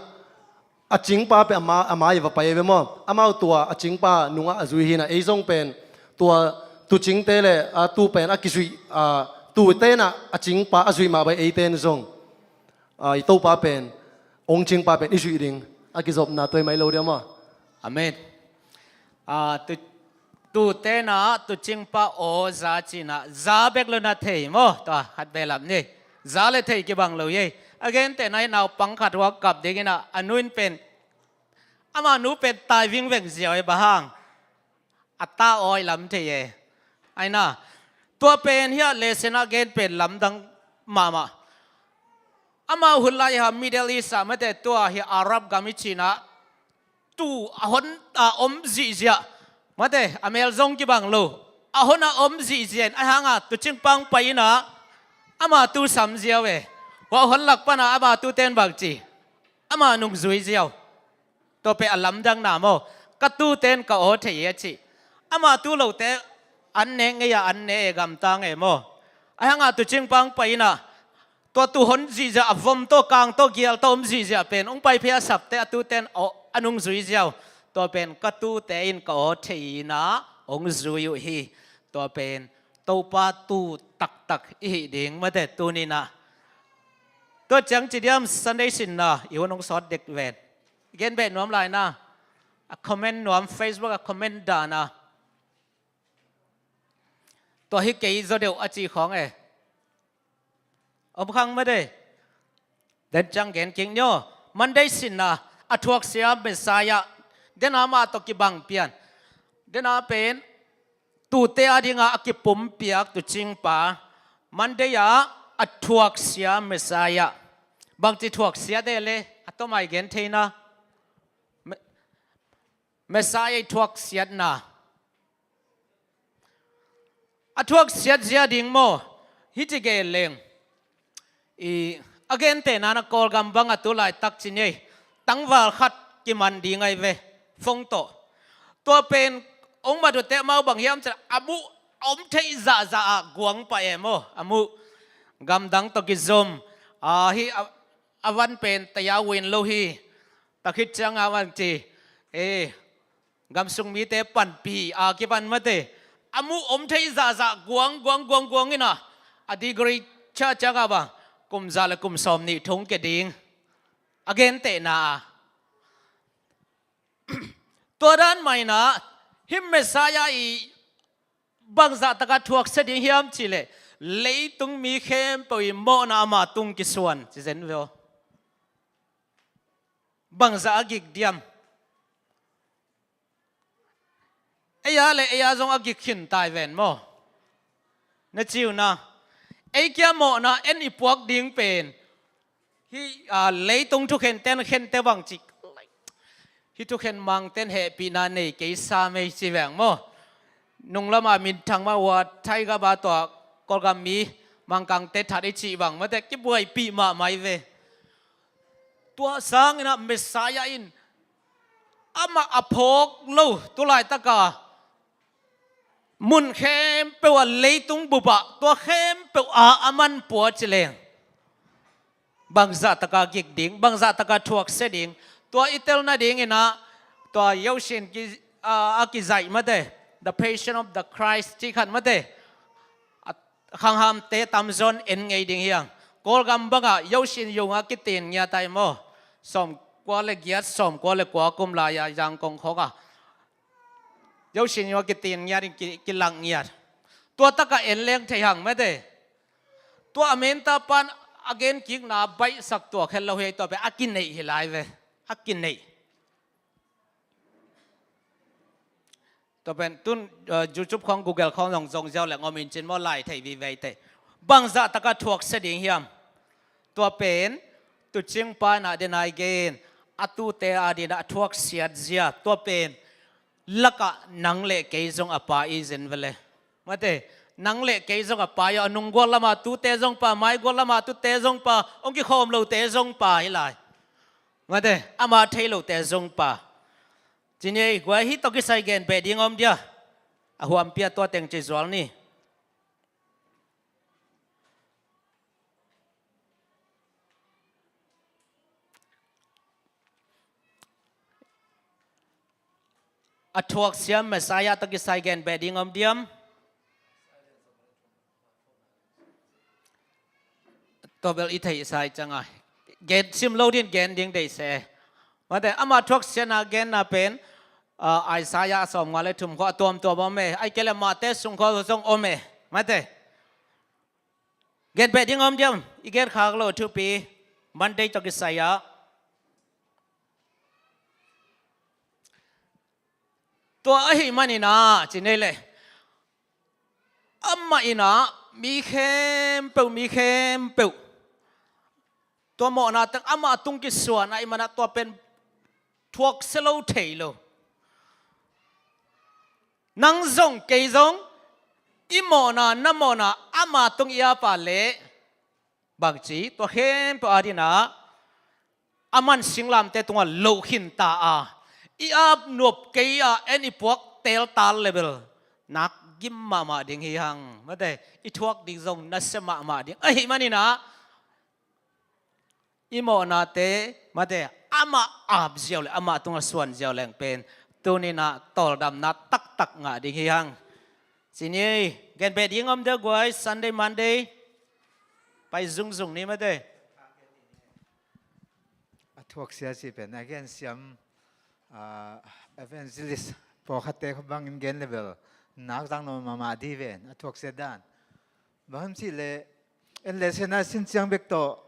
a cingpa pen ama, ama i va pai ve maw? Amau tua a cingpa nungah a zui hi inah, ei zong pen tua tuucingte le, ah, tuu pen a kizuih, ah, tuute inah a cingpa a zuih mah bai eite in zong, ah, i Topa pen, hong cingpa pen i zuih ding a kizopna tuai mai lo dia maw? Amen. Ah, tu, tuute inah tuucingpa aw za ci inah za bek lo na thei maw? Tua khat behlap ni. Za le thei kibang lo ei. A gentehna hi, naupang khat hong kap ding inah a nu in pen ama nu pen tai vingveng ziau ei, bang hang? A ta aw i lam thei e. Aina, tua pen hiah lesson a gen pen lamdang mahmah. Amau hun lai-a Middle East ah mate, tua hi Arab gam i cih inah tuu a hon a om zihziah. Mate, a mel zong kibang lo, a hon a om zihziah in, ahi hanga tuucingpa hong pai inah ama tuu sam ziau e. Hua hon lak panah ama tuute in bang ci? Ama nungzui ziau. Tua pen a lamdangna maw? Ka tuute in ka aw thei e a cih. Ama tuu lote an ne ngei a, an ne e, gamtang e maw? Ahi hanga tuucingpa hong pai inah tua tuu hon zihziah, a vom tawh, kang tawh, gial tawh om zihziah pen hong pai phei a sapte a tuute in aw, a nungzui ziau. Tua pen ka tuute in ka aw thei inah hong zui uh hi. Tua pen Topa tuu taktak i hih ding mate tuni inah. Tua ciang ci diam, Sunday sinna i hun hong sawt dek ven. Gen beh nuam lai na. A comment nuam, Facebook a comment dan a, tua hi kei zaw deuh a ci khawng e. Om khang mate. Den ciang gen kik ni aw. Monday sinna, a thuaksia Messiah. Dena mah tawh kibang pian. Dena pen tuute a dinga a kipumpiak tuucingpa. Monday ah a thuaksia Messiah. Bangci thuaksia de le, a tawmai gen theina. Me-, Messiah i thuaksiatna. A thuaksiat zia ding maw? Hih ci gen leng. I, a gentehna na Kawlgam bang a tu laitak ci ni ei. Tangval khat kiman ding ahi ve. Fong tawh. Tua pen, ong mat uhte amau bang hiam ci leh, a muh, a om theih zahzah ah guang pah e maw. A muh, gamdang tawh kizom. A, hih, a, a van pen taya win lo hi. Takhit cianga man ci, e, gamsung mite panpih a kipan mate, a muh om thei zahzah guang guang guang guang ina, a degree ciah cianga bang kum za le kum sawm nih thong ke ding a gentehna a. Tua dan mah ina hih Messiah i bangzah taka thuaksia ding hiam cihleh, leitung mi khempeuh i mawhna ama tung kisuan ci zen ve aw. Bangzah a gik diam? Ei a le ei a zong a gik khin tai ven maw? Na ciuna ei kia mawhna en i puak ding pen hih, a, leitung thukhen ten khente bang cik, hih thukhen mangten hehpihna nei kei sa mei ci veng maw? Nunglama minthang mah ua thaiga ba tua Kawlgam mi Mangkangte that i cih bang mate kibuaipih mahmah i ve. Tua sangina Messiah in amah a phawk lo tulaitaka mun khempeuh a leitung bupah tua khempeuh a a man pua ci leng, bangzah taka gik ding, bangzah taka thuaksia ding, tua i tel nadingina tua Yosin ki, a, a kizaih mate, The Passion of the Christ ci khat mate, a, khanghamte tamzaw in en ngei ding hiang. Kawlgam bangah Yosin yunga kitin ngiat ai maw? Sawm kua le giat, sawm kua le kua kum lai-a Zangkong khawngah Yosin yunga kitin ngiat in ki, kilak ngiat. Tua taka en leng thei hang mate. Tua a menta pan a genkikna baihsak tuak het lo hi, tua pen a kineih hi lai ve. A kineih. Tua pen tun, uh, YouTube khawng, Google khawng zong zong ziau leng om in cin maw, lai thei viveite. Bangzah taka thuaksia ding hiam? Tua pen tucing pa in a den ai gen, a tute a dina a thuaksiat zia. Tua pen lakah nang le kei zong a pa i zen vele. Mate, nang le kei zong a pa i a, nung gual lama tute zong pa, mai gual lama tute zong pa, ong kikhawm lote zong pa hi lai. Mate, ama thei lote zong pa. Cini ei guai, hih tawh kisai gen beh ding om dia? A huampia tua teng ci zual ni. A thuaksiam Messiah tawh kisai gen beh ding om diam? Tua bel i theihsa i cianga gen sim lo din gen ding deih se. Mate, ama thuaksiatna genna pen, ah, Isaiah a sawmnga le thum khawng a tuamtuam om e. Ai kei le Mate sung khawng zong om e. Mate. Gen beh ding om diam? I gen khak lo thupi. Monday tawh kisai ah. Tua ahih manin ah, ci nei le. Amah in ah, mi khempeuh, mi khempeuh. Tua mawhna teng amah tung kisuan ahih manin ah tua pen thuaksia lo thei lo. Nang zong kei zong i mawhna, na mawhna amah tung i ap a leh bangci, tua khempeuh adingin ah a man singlamteh tungah loh khinta a, i ap nuam kei a, en i puak teltal leh bel nak gim mahmah ding hi hang. Mate, i thuak ding zong nasia mahmah ding. Ahih manin ah i mawhnate, mate, amah ap ziau leh, amah tungah suan ziau leng pen tuni-in ah tawldamna taktak ngah ding hi hang. Ci ni, gen beh ding om diam guai, Sunday, Monday pai zungzung ni mate. A thuaksia cih pen a gensiam, ah, evangelist pawlkhatte khawng bangin gen leh bel nak zang nawn mahmah ding hi ven, a thuaksia dan. Bang hiam cih leh, en leh sena sin ciang bek tawh,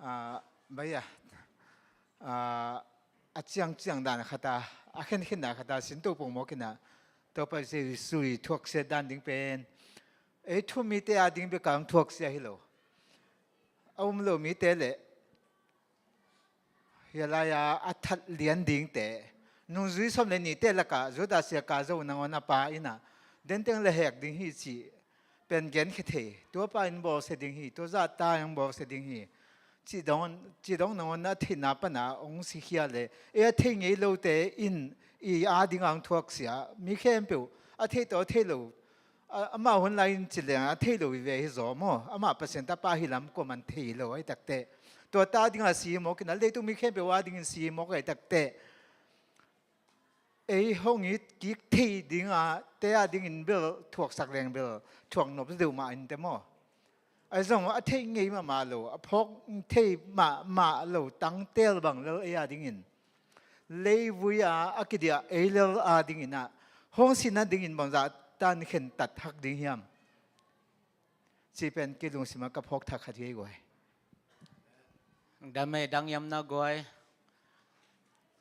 ah, bai a, ah, a ciangciang dan khat a, a khenkhen dan khat a, sin to pongmawk in ah, Topa Jesu i thuaksia dan ding pen ei thu-um mite ading bek a thuaksia hi lo. A um lo mite leh, hih lai-a a that lian dingte, nungzui sawm le nihte lakah Judas i a ka zo nangawn a pa in ah, den teng le hek ding hi cih pen genkhia thei. Tua pa in bawlsia ding hi, tua zahta in bawlsia ding hi, cih dong, cih dong nangawn a theihna pana hong sikhia leh, ei a thei ngei lote in i ading a thuaksia, mi khempeuh a thei tawh a thei lo, a, amah hun lai-in ci leng a thei lo hi ve hi zaw maw? Amah Pasian tapa hi lam kuaman thei lo ahi takteh. Tua ta dinga si mawk in a, leitung mi khempeuh a dingin si mawk a, ei takteh ei hong it kik thei dinga te a dingin bel thuaksak leng bel thuak nop deuh mah in te maw. Ahi zong a theih ngei mahmah lo, a phawk thei mahmah lo tangtel bang lel ei a dingin, leivui a a kidiah ei lel a dingin ah hong sin a dingin bangzah tan khentat hak ding hiam? Ci pen kilungsim a ka phawk thak khat hi ei guai. Dam ei, dang hiam na guai.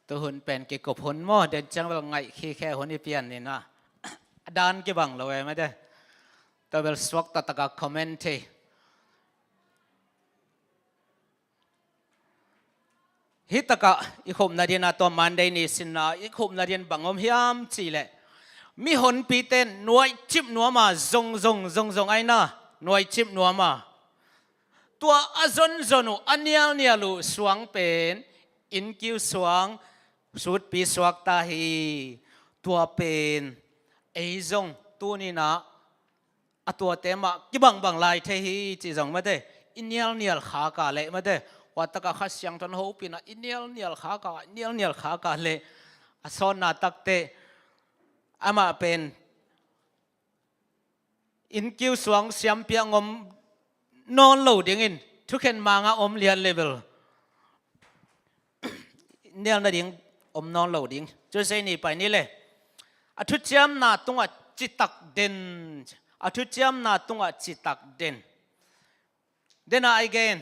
Tu hun pen kikup hun maw, den ciang bel ngaih khikhe hun i pian ni na. A dan kibang lo e mate. Tua bel suak taktak a comment thei. Hih takah i khupna dingin ah tua Monday ni sinna i khupna dingin bang om hiam cih leh, mihonpite nuaicip nuam a zongzong, zongzong ahi na, nuaicip nuam a, tua a zonzon uh, a nialnial uh suang pen innkiu suang, sutpi suakta hi. Tua pen ei zong tuni-in ah a tuate mah kibangbang lai thei hi cih zong mate, i nialnial khak a leh mate, hua takah Kha Siangtho in hopih in ah i nialnial khak a, i nialnial khak a leh a sawtna takteh amah pen innkiu suang siampi-ah om nawn lo dingin, thukhen mangah om lian leh bel nial nading om nawn lo ding. Tuesday ni pai ni le. A thuciamna tungah citak den. A thuciamna tungah citak den. Dena ai gen.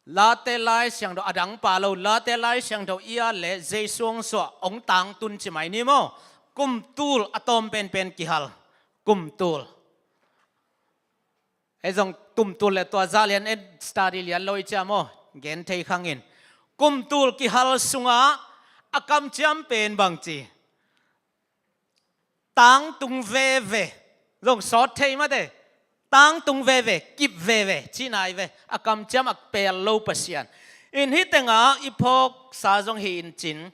Late Lai Siangtho, a dang pa lo, Late Lai Siangtho i at leh Jesu hong suah, hong tangtun ci mai ni maw. Kum tul a tawm penpen kihal. Kum tul. Ei zong kum tul le tua zah lian en study lian lo i cia maw. Gen thei khang in. Kum tul kihal sungah a kamciam pen bangci. Tangtung veve. Zong sawt thei mate. Tangtung veve, kip veve, cihna hi ve. A kamciam a pel lo Pasian. In hih tengah i phawksa zong hi in cin.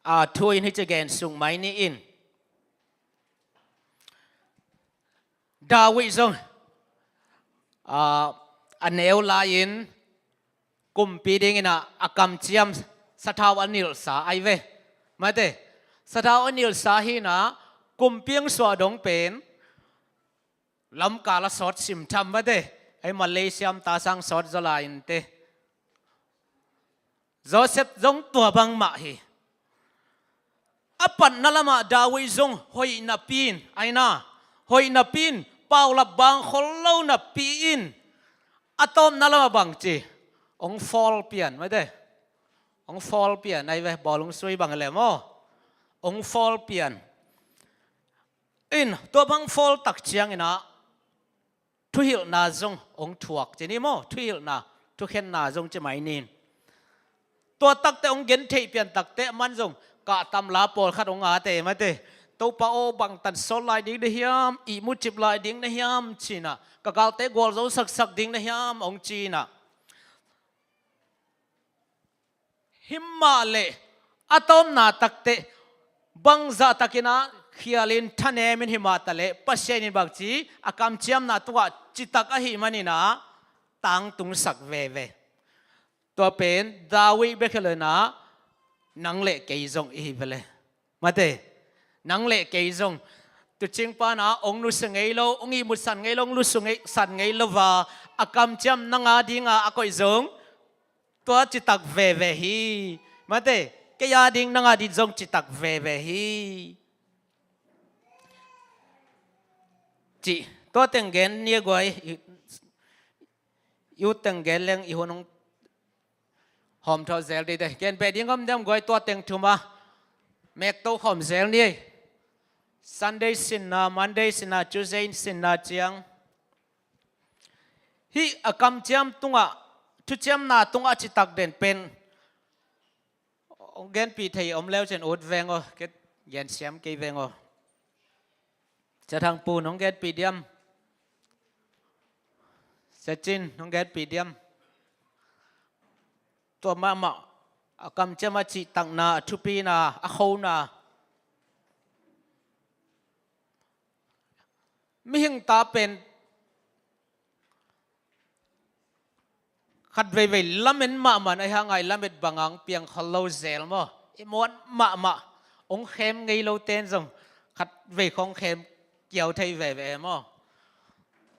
A thu in hih ci gen suk mai ni in. David zong, a, a neu lai-in kumpi dingin ah a kamciam sathau a nilhsa ai ve. Mate, sathau a nilhsa hi-in ah kumpi hong suah dong pen lamkal a sawt simtham mate. Ei Malaysia om ta sang sawt zaw lai in te. Joseph zong tua bangmah hi. A patna lamah David zong hoih napi in, aina, hoih napi in, paulap bang khol lo napi in, a tawpna lamah bangci, hong fawl pian, mate. Hong fawl pian, ai ve, bawl hong sui bang le maw. Hong fawl pian. In, tua bang fawl tak ciangin ah, thuhilhna zong hong thuak ci ni maw, thuhilhna, thukhenna zong ci mai ni. Tua takte hong gentheih pian takte aman zong kahtam la pawlkhat hong ate mate. Topa aw, bangtan sawt lai ding na hiam, ihmu cip lai ding na hiam ci-in ah, ka galte gualzo saksak ding na hiam hong ci-in ah. Himah leh a tawpna takte bangzah takin ah khialin thanemin himah taleh Pasian in bangci a kamciamna tungah citak ahih manin ah tangtungsak veve. Tua pen David bek hi lo-in ah nang le kei zong i hi ve le. Mate, nang le kei zong tucing pan ah hong nusia ngei lo, hong ihmutsan ngei lo, hong nusia ngei, san ngei lo va, a kamciam nang a dinga a koih zong tua citak veve hi. Mate, kei a ding nang a ding zong citak veve hi. Ci, tua teng gen ni a guai, i, i ut teng gen leng i hun hong hawmthawh zel dih te. Gen beh ding om diam guai, tua teng thum a mekto khawm zel ni. Sunday sinna, Monday sinna, Tuesday sinna ciang. Hih a kamciam tungah, thuciamna tungah citak den pen hong genpih thei om leu cin ut veng aw, ket gensiam kei veng aw. Sia Thang Pun hong genpih diam? Sia Cin hong genpih diam? Tua mahmah a kamciam a cihtakna, a thupina, a khona. Mihing ta pen Khat veivei lamen mahmah in ahi hang a i lamet bang hang piang khol lo zel maw? I muan mahmah. Hong khem ngei lo ten zong khat vei khong khem kiau thei veve maw?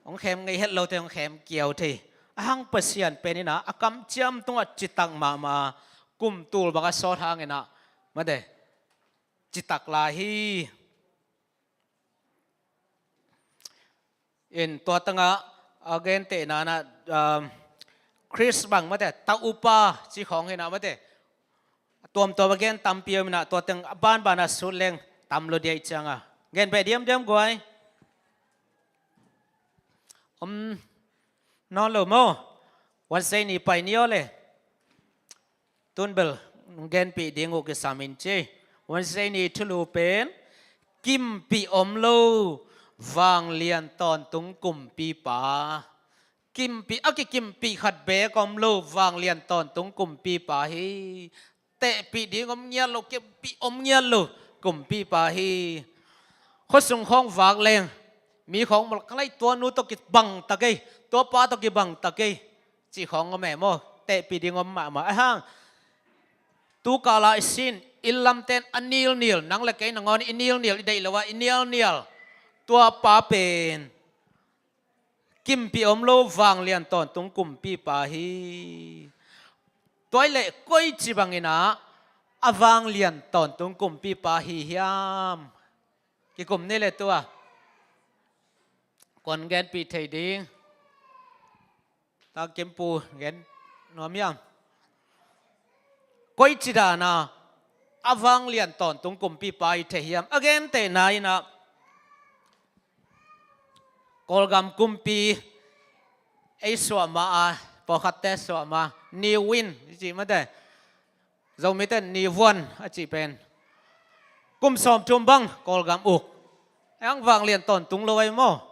Hong khem ngei het lo te hong khem kiau thei. A hang Pasian pen in a, a kamciam tungah citak mahmah a, kum tul bang a sawt hang in a, mate, citak lai hi. In tua tangah a gentehna in a, um, Khrist bang mate, ta upa ci khawng hi in a mate. Tuamtuam a gen tampi om in a, tua teng a banban a sut leng tam lo dia i ciang a. Gen beh diamdiam guai. Om nawn lo maw? Wednesday ni pai ni aw le. Tun bel nong genpih ding uh kisam in ci. Wednesday ni thulu pen kimpih om lo vanglian tawntung kumpipa. Kimpih, a kikimpih khat beek om lo vanglian tawntung kumpipa hi. Tehpih ding om ngiat lo, kimpih om ngiat lo kumpipa hi. Khuasung khawng vak leng mi khawng mol ka lai, tua nu tawh kibang ta kei, tua pa tawh kibang ta kei cih khawng om e maw? Tehpih ding om mahmah. A hang tu kala i sin i lamten a nilnil, nang le kei nangawn i nilnil, i deih lo a i nialnial, tua pa pen kimpih om lo vanglian tawntung kumpipa hi. Tua i leh koici bangin a vanglian tawntung kumpipa hi hiam? Kikum ni le tua kon genpih thei ding. Tangkimpu gen nuam hiam? Koici dana a vanglian tawntung kumpipa i thei hiam? A gentehna in a Kawlgam kumpi ei suahmah a, pawlkhatte suahmah, Ni Win i cih mate, Zomite Ni Vuan a cih pen kum sawmthum bang Kawlgam uk. Ei hang vanglian tawntung lo ei maw?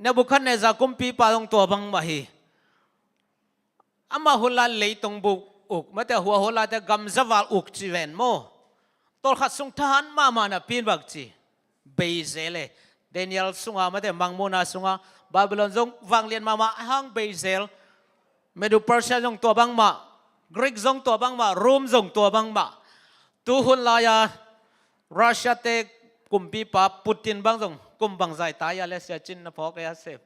Nebuchadnezzar kumpipa zong tua bangmah hi. Amah hun lai leitung buk uk, mate, hua hun laite gamzaval uk ci ven maw? Tawlkhat sung thahat mahmah napi in bang ci? Bei zel e. Daniel sunga, mate, Mangmuhna sunga Babylon zong vanglian mahmah a hang bei zel. Medo Persia zong tua bangmah, Greek zong tua bangmah, Rome zong tua bangmah. Tu hun lai-a Russia te kumpipa Putin bang zong kum bangzah i tai a le, Sia Cin na phawk e a sep.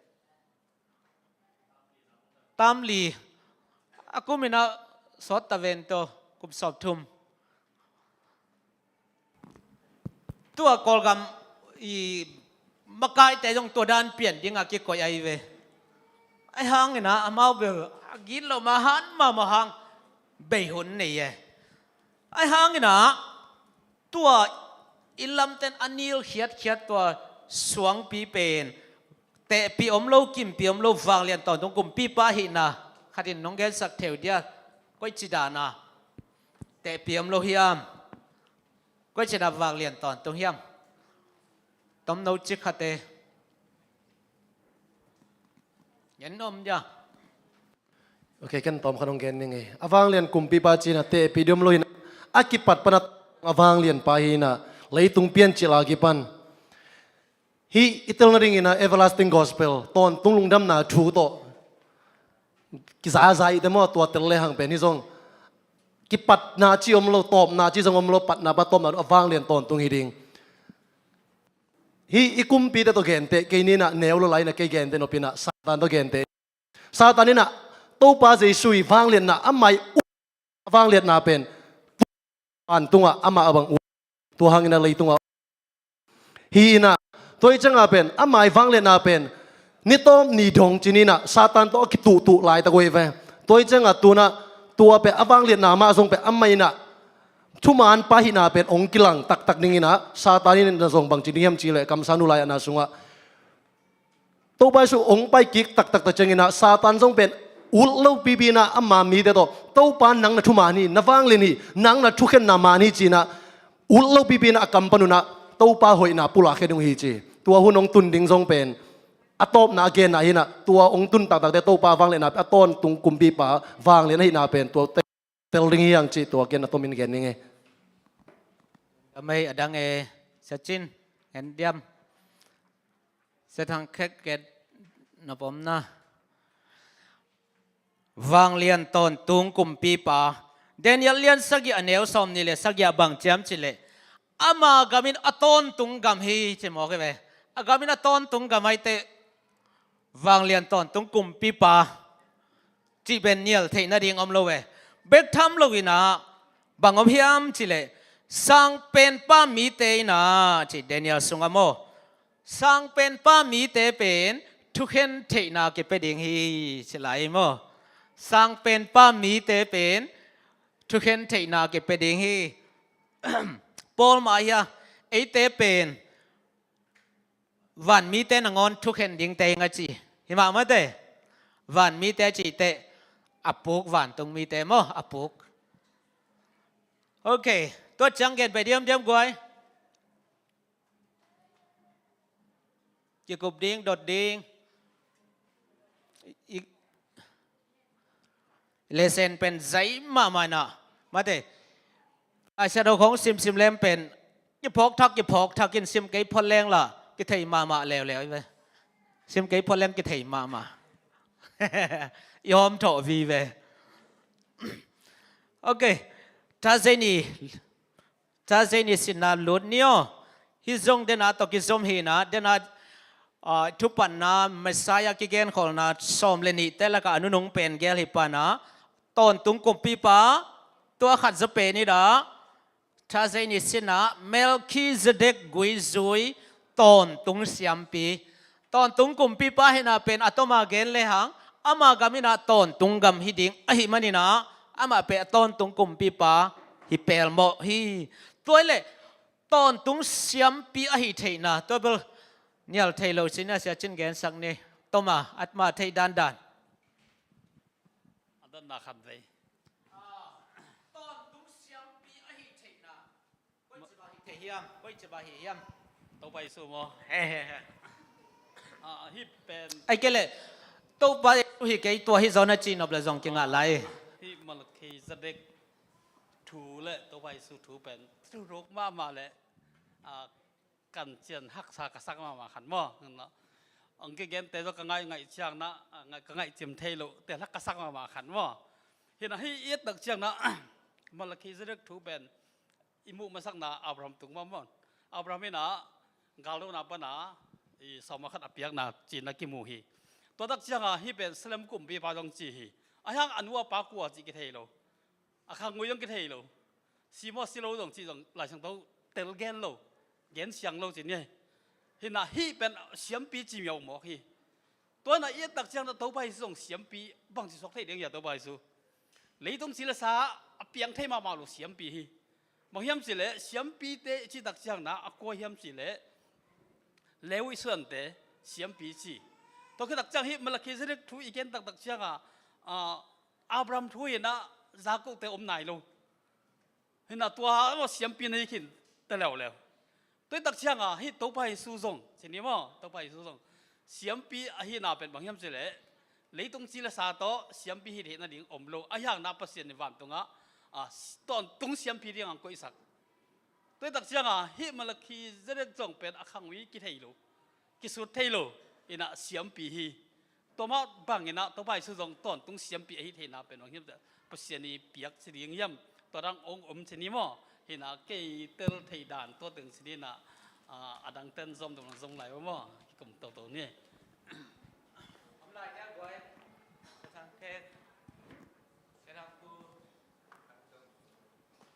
Tam li a kum in a sawt ta ven tawh, kum sawmthum. Tua Kawlgam i makaite zong tua dan pian dingah kikoih ahi ve. Ahi hangin a amau bel a gitloh mah, han mahmah hang bei hun nei e. Ahi hangin a tua i lamten a nil khiatkhiat tua suangpi pen tehpih om lo, kimpih om lo, vanglian tawntung kumpipa hihna khatin nong gensak theu dia. Koici dana tehpih om lo hiam? Koici dana vanglian tawntung hiam? Tomno cik khate ngen om dia. Ok, ken tawm khat hong gen ning e. A vanglian kumpipa ci-in a tehpih ding om lo hi-in a, a kipat pan a vanglianpa hi-in a, leitung piancil a kipan. Hih i tel nadingin a everlasting gospel, tawntung lungdamna thu tawh kizazai te maw, tua tel lehang pen hih zong kipatna ci om lo, tawpna ci zong om lo, patna pan tawpna a vanglian tawntung hi ding. Hih i kumpite tawh genteh kei ni-in a, neu lo lai-in a kei genteh nop in a, Satan tawh genteh. Satan in a Topa Jesu i vangliatna a mai uh, a vangliatna pen van tungah amah a bang uh, tua hangin a leitungah hi-in a, tua hi ciangin a pen a mai vangliatna pen ni tawp ni dong ci-in a Satan tawh a kituhtuh laitak uh hi ve. Tua hi ciangin a tu-in a tua pen a vangliatna mah zong pen amah in a thumanpa hihna pen hong kilang taktak dingin a, Satan in a zong bangci ding hiam cih leh kamsang nu lai-atna sungah Topa Jesu hong pai kik taktak ta ciangin a, Satan zong pen ut lopipi in a ama mite tawh, Topa nang na thuman hi, na vanglian hi, nang na thukhenna man hi ci-in a, ut lopipi in a a kam pan un a Topa hoihna pulakkhia ding uh hi ci. Tua hun hong tun ding zong pen a tawpna a genna hi-in a, tua hong tun taktakte Topa vangliatna pen a tawntung kumpipa vanglian ahihna pen tua tel ding hi hang cih tua ken a tomin gen ning e. Amei a dang e, Sia Cin, ngen diam. Sia Thang Khek gen nop om na. Vanglian tawntung kumpipa. Daniel lian sagih a neu sawmnih le sagih ah bang ci hiam cih leh, ama gam in a tawntung gam hi ci mawk hi ve. A gam in a tawntung gam ahih teh vanglian tawntung kumpipa cih pen nial theih nading om lo ve. Bek tham lo in ah bang om hiam cih leh, sangpenpa mite in ah ci, Daniel sungah maw, sangpenpa mite pen thukhen theihna kipia ding hi ci lai hi maw. Sangpenpa mite pen thukhen theihna kipia ding hi. Paul mah hi a, eite pen van mite nangawn thukhen dingte hi ing a ci. Hi mah mate. Van mite a cih teh a puk vantung mite maw, a puk. Ok, tua ciang gen pai diamdiam guai. Kikup ding, dot ding. I, lesson pen zai mahmah in ah, mate. Laisiangtho khong simsim leng pen kiphawk thak, kiphawk thak in sim kei phot leng lah kithei mahmah leuleu hi ve. Sim kei phot leng kithei mahmah. I hawm thawh vive. Ok. Thursday ni Thursday ni sinna lut ni aw. Hih zong dena tawh kizom hi in ah, dena, ah, thupatna Messiah kigenkholhna sawm le nihte lakah a nunung pen gel hi pan ah, tawntung kumpipa, tua khat zaw pen in ah, Thursday ni sinna Melchizedek guizui tawntung siampi. Tawntung kumpipa hihna pen a tawma gen lehang, ama gam in ah tawntung gam hi ding ahih manin ah, amah pen a tawntung kumpipa hi pelmawh hi. Tua hi leh tawntung siampi ahi theihna, tua bel nial thei lo cin a, sia cin gensak ni. Tawma, atma theih dandan. A danna khan vei. Ah, tawntung siampi ahi theihna. Koici bang hi thei hiam? Koici bang hi hiam? Topa Jesu maw? He, he, he. Ah, hih pen. Ai kei leh, Topa Jesu hi kei, tua hi zaw na ci nop leh zong kingah lai. Hih Melchizedek thu le Topa Jesu thu pen thuruk mahmah le, ah, kancian haksa ka sak mahmah khat maw. Ang kigente zaw ka ngaih ngaih ciang na, ah, ngaih, ka ngaih cim thei loh te lak ka sak mahmah khat maw. Hi in ah hih i et tak ciang na, Melchizedek thu pen i muh masakna Abraham tung mah maw. Abraham in ah galdona pan a i sawm a khat a piakna ci-in a kimu hi. Tua tak ciang a hih pen Salem kumpipa zong ci hi. Ahih hang a nu a pa kua cih kithei lo. A khangngui zong kithei lo. Si maw si lo zong cih zong Laisiangtho tel gen lo. Gen siang lo ci ni. Hi in ah hih pen siampi ci miau mawk hi. Tua in ah i et tak ciang na Topa Jesu zong siampi bangci suak thei ding hia Topa Jesu. Leitung ci le sa a piang thei mahmah lo siampi hi. Bang hiam cih leh siampite i cih tak ciang na a kua hiam cih leh Levi suante siampi ci. Tua khit tak ciang hih Melchizedek thu i gen taktak ciang a, ah, Abraham thu hi in ah Jakob te om nai lo. Hi in ah tua maw siampi na hi khin ta leuleu. Tua hi tak ciang a hih Topa Jesu zong ci ni maw, Topa Jesu zong siampi ahihna pen bang hiam cih leh leitung ci le sa tawh siampi hi theih nading om lo. Ahih hang na Pasian in vantung ah, ah, tawntung siampi ding ang koihsak. Tua hi tak ciang a hih Melchizedek zong pen a khangngui kithei lo. Kisut thei lo in ah siampi hi. Tua mah bang in ah Topa Jesu zong tawntung siampi ahi theihna pen bang hiam cih leh Pasian i piak ci ding hiam, tua dang ong om ci ni maw. Hi in ah kei tel theih dan tua teng ci ni in ah, ah, a dang ten zom dong zom lai maw. Kikum toto ni. Om lai dia guai. Ka thang khen. Ka thang tu.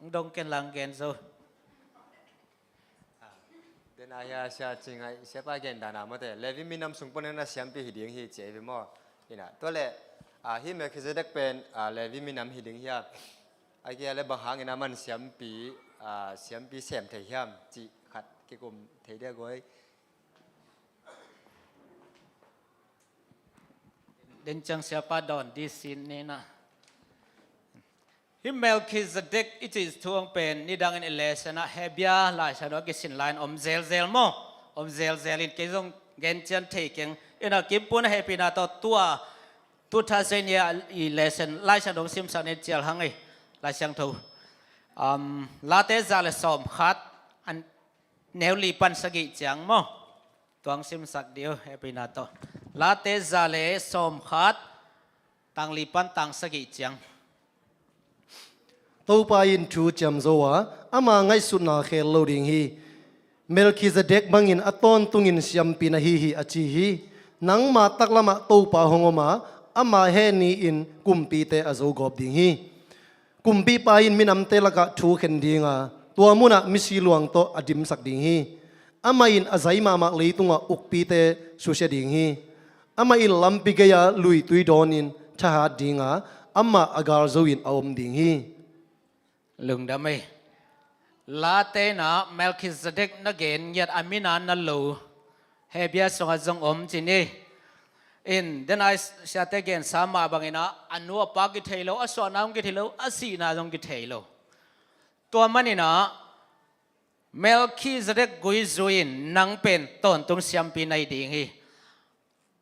Hong dong ken lang gen zo. Dena hia sia ci ngai, siapa gen dana mawte Levi minam sung panin a siampi hi ding hi ci ei ve maw. Hi in ah tua leh, ah, hih Melchizedek pen, ah, Levi minam hi ding hia. A kia leh bang hangin a man siampi, ah, siampi sem thei hiam cih khat kikum thei dia guai. Den ciang siapa dawn di sin ni na. Hih Melchizedek i cih thu hong pen nidangin i lesson ah Hebrew Laisiangtho a kisin lai-in om zelzel maw. Om zelzel in kei zong gen cian thei keng. In ah kimpun a hehpihna tawh tua tu Thursday ni a i lesson Laisiangtho hong simsak ni cial hang ei. Laisiangtho. Um, Late za le sawm khat an neu li pan sagih ciang maw. Tua hong simsak dih uh, hehpihna tawh. Late za le sawm khat, Tang li pan tang sagih ciang. Topa in thu ciamzo a, ama ngaihsutna khel lo ding hi. Melkhizedek bangin a tawntungin siampi na hi hi, a ci hi. Nangma taklamah Topa hong om a, ama heh ni-in kumpite a zogawp ding hi. Kumpipa in minamte lakah thu khen ding a, tua munah misi luang tawh a dimsak ding hi. Amah in a zai mahmah leitungah ukpite susia ding hi. Amah in lampi gei-ah luitui dawnin thahat ding a, amah a gal zo-in a om ding hi. Lungdam ei. Late in ah Melkhizedek na gen ngiat a min a na lo Hebru sungah zong om ci ni. In, den a siate gensa mah bangin ah, a nu a pa kithei lo, a suahna zong kithei lo, a sihna zong kithei lo. Tua manin ah Melkhizedek gui zui-in nang pen tawntung siampi na hi ding hi.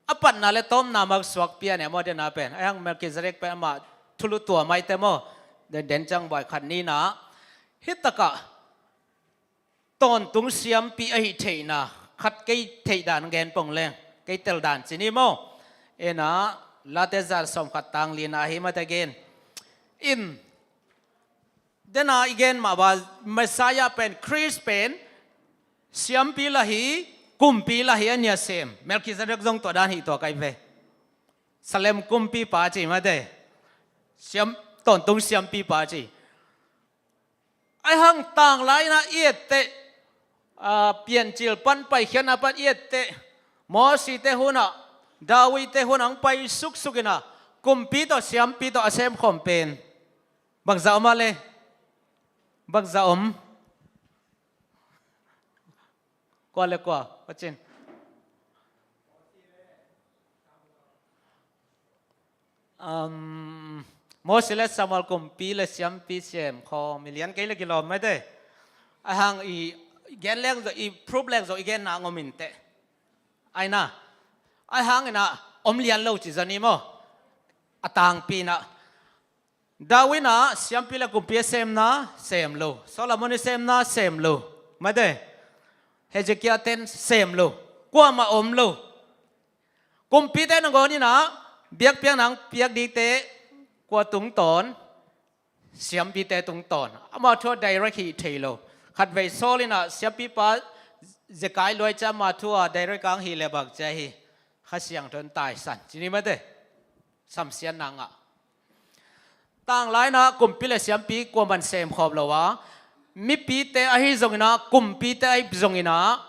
A patna le tawpna mah suak pia ne maw, den a pen. Ahih hang Melkhizedek pen amah thulu tua maite maw. Den, den ciang vai khat ni-in ah, hih takah tawntung siampi ahih theihna khat kei theih dan gen pong leng, kei tel dan ci ni maw. In ah, Late zan sawmkhat tang lina hi mate gen. In, den a i gen mah bang, Messiah pen, Khrist pen siampi lah hi, kumpi lah hi, a nih a sem. Melkhizedek zong tua dan hi tua kai ve. Salem kumpipa ci mate. Siam, tawntung siampipa ci. Ahih hang tanglai in ah i etteh, a, Piancil pan, Paikhiatna pan i etteh, Mosite hunah, Davidte hunah hong pai suksuk in ah, kumpi tawh siampi tawh a semkhawm pen bangzah om a le? Bangzah om? Kua le kua, pacin. Um, Moses le Samuel kumpi le siampi semkhawm, milian kei le kilawm mate. Ahih hang i gen leng zong, i proof leng zong i genna ngawm inteh. Ai na. Ahih hangin ah om lian lo ci zani maw. A tangpi in ah, David in ah siampi le kumpi a semna sem lo. Solomon i semna sem lo. Mate. Hezekiah ten sem lo. Kuamah om lo. Kumpite nangawn in ah biakpiakna hong piak dingte kua tungtawn? Siampite tungtawn. Amah thu a direct hi thei lo. Khatvei Saul in ah siampipa zekai luai ciang amah thu a direct hong hi le bang ci a hi. Kha Siangtho in taisan ci ni mate. Samsiatna ngah. Tanglai in ah kumpi le siampi kuaman semkhawm lo a, mipite ahi zongin ah, kumpite ahi zongin ah,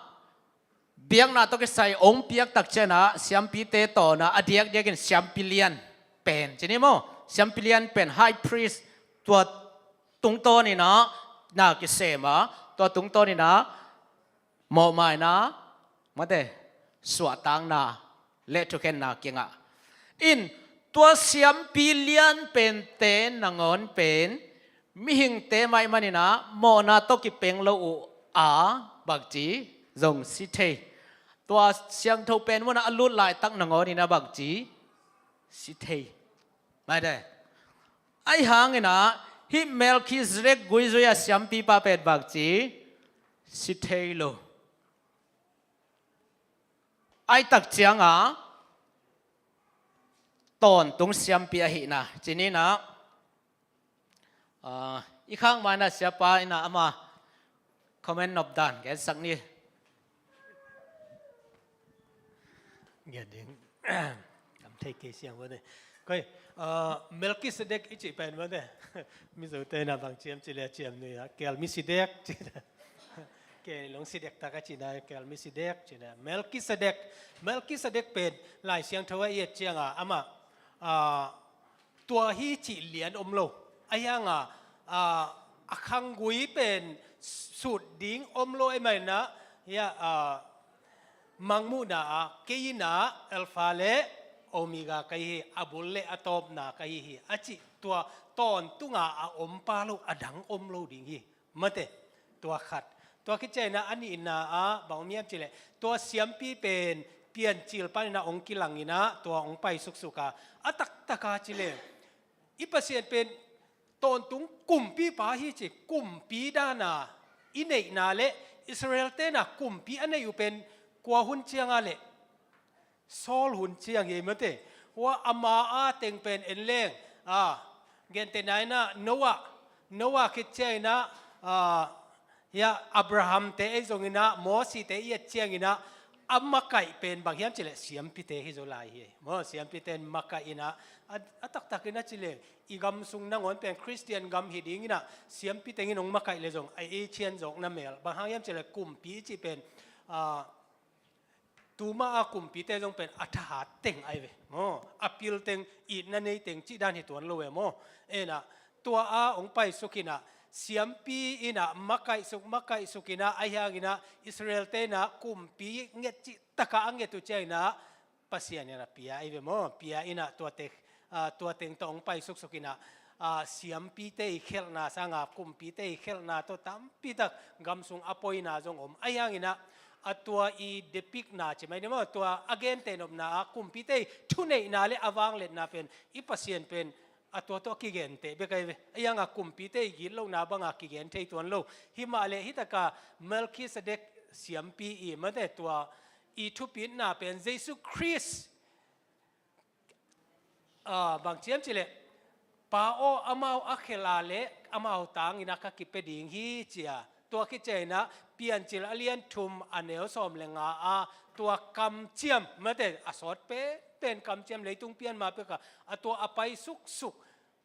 biakna tawh kisai hong piak tak ciangin ah siampite tawh in ah a diakdiakin siampi lian pen ci ni maw. Siampi lian pen high priest, tua tungtawnin ah na kisem a, tua tungtawnin ah mawhmaina, mate, suahtakna le thukhenna kingah. In, tua siampi lian pente nangawn pen mihingte mah ahih manin ah mawhna tawh kipeng lo uh a, bangci, zong si thei. Tua siangtho pen munah a lut laitak nangawn in ah bangci, si thei. Mate. Ahih hangin ah hih Melkhizedek gui zui a siampipa pen bangci, si thei lo. Ahih tak ciangin tawntung siampi ahihna ci ni in ah, ah, i khang mai-in ah siapa in ah ama comment nop dan gensak ni. Gen ding. Tam thei kei siang ua ne. Koi, ah, Melkisedek i cih pen ua ne. Mizote in ah bang ci hiam cih leh ciamnuih ah Kelmisidek ci. Kei long sidek tak a cihna, Kelmisidek cihna. Melkisedek, Melkisedek pen Lai Siangtho ah i et ciangin amah, ah, tua hi cih lian om lo. Ahih hangin, ah, a khanggui pen sut ding om lo ahih manin ah, hia, ah, Mangmuhna ah, kei in ah Alpha le Omega ka hi hi, a bul le a tawpna ka hi hi, a cih tua tawntung a a om pa lo a dang om lo ding hi. Mate, tua khat. Tua khit ciangin ah a nihna ah bang om hiam cih leh, tua siampi pen Piancil panin ah hong kilang in ah tua hong pai suksuk a, a taktak a cih leh, i Pasian pen tawntung kumpipa hi ci, kumpi dan a i neihna le Israel-te in ah kumpi a neih uh pen kua hun ciangin leh, Saul hun ciang hi mate. Hua ama a teng pen en leng, a, gentehna in ah Noah, Noah khit ciangin ah, a, hia Abraham te ei zongin ah, Mosi te i et ciangin ah, a makaih pen bang hiam cih leh siampite hi zaw lai hi. Maw, siampite in makaih in ah, a, a taktak in ah ci leng, i gam sung nangawn pen Khristian gam hi dingin ah, siampi tengin hong makaih leh zong a ei cian zawkna mel. Bang hang hiam cih leh kumpi i cih pen, a, tuma a kumpite zong pen a thahat teng ahi ve. Maw, a pil teng, itna nei teng cih dan hi tuan lo e maw. En ah, tua a hong paisuk in ah, siampi in ah makaihsuk, makaihsuk in ah, ahi hangin ah Israel-te in ah kumpi nget cih tak a a nget uh ciangin ah, Pasian in ah pia ahi ve maw. Pia in ah tua teng, a, tua teng tawh hong paisuksuk in ah, a, siampite i khelhna sangin kumpite i khelhna tawh tampi tak gam sung a poina zong om. Ahi hangin ah, a tua i depictna ci mai ni maw, tua a genteh nopna a kumpite i thuneihna leh a vangliatna pen, i Pasian pen, a tua tawh a kigenteh bek ahi ve. Ahi hangin kumpite i gitlohna bangin kigen thei tuan lo. Himahleh hih tak a Melchizedek siampi i, mate, tua i thupitna pen Jesu Khrist, a, bang ci hiam cih leh, Pa aw, amau a khelh a leh amau tangin ah ka kipia ding hi, ci a. Tua khit ciangin ah Piancil a lian thum a neu sawm leh nga a, tua kamciam, mate, a sawt penpen kamciam, leitung pian ma pek a, a tua a paisuksuk,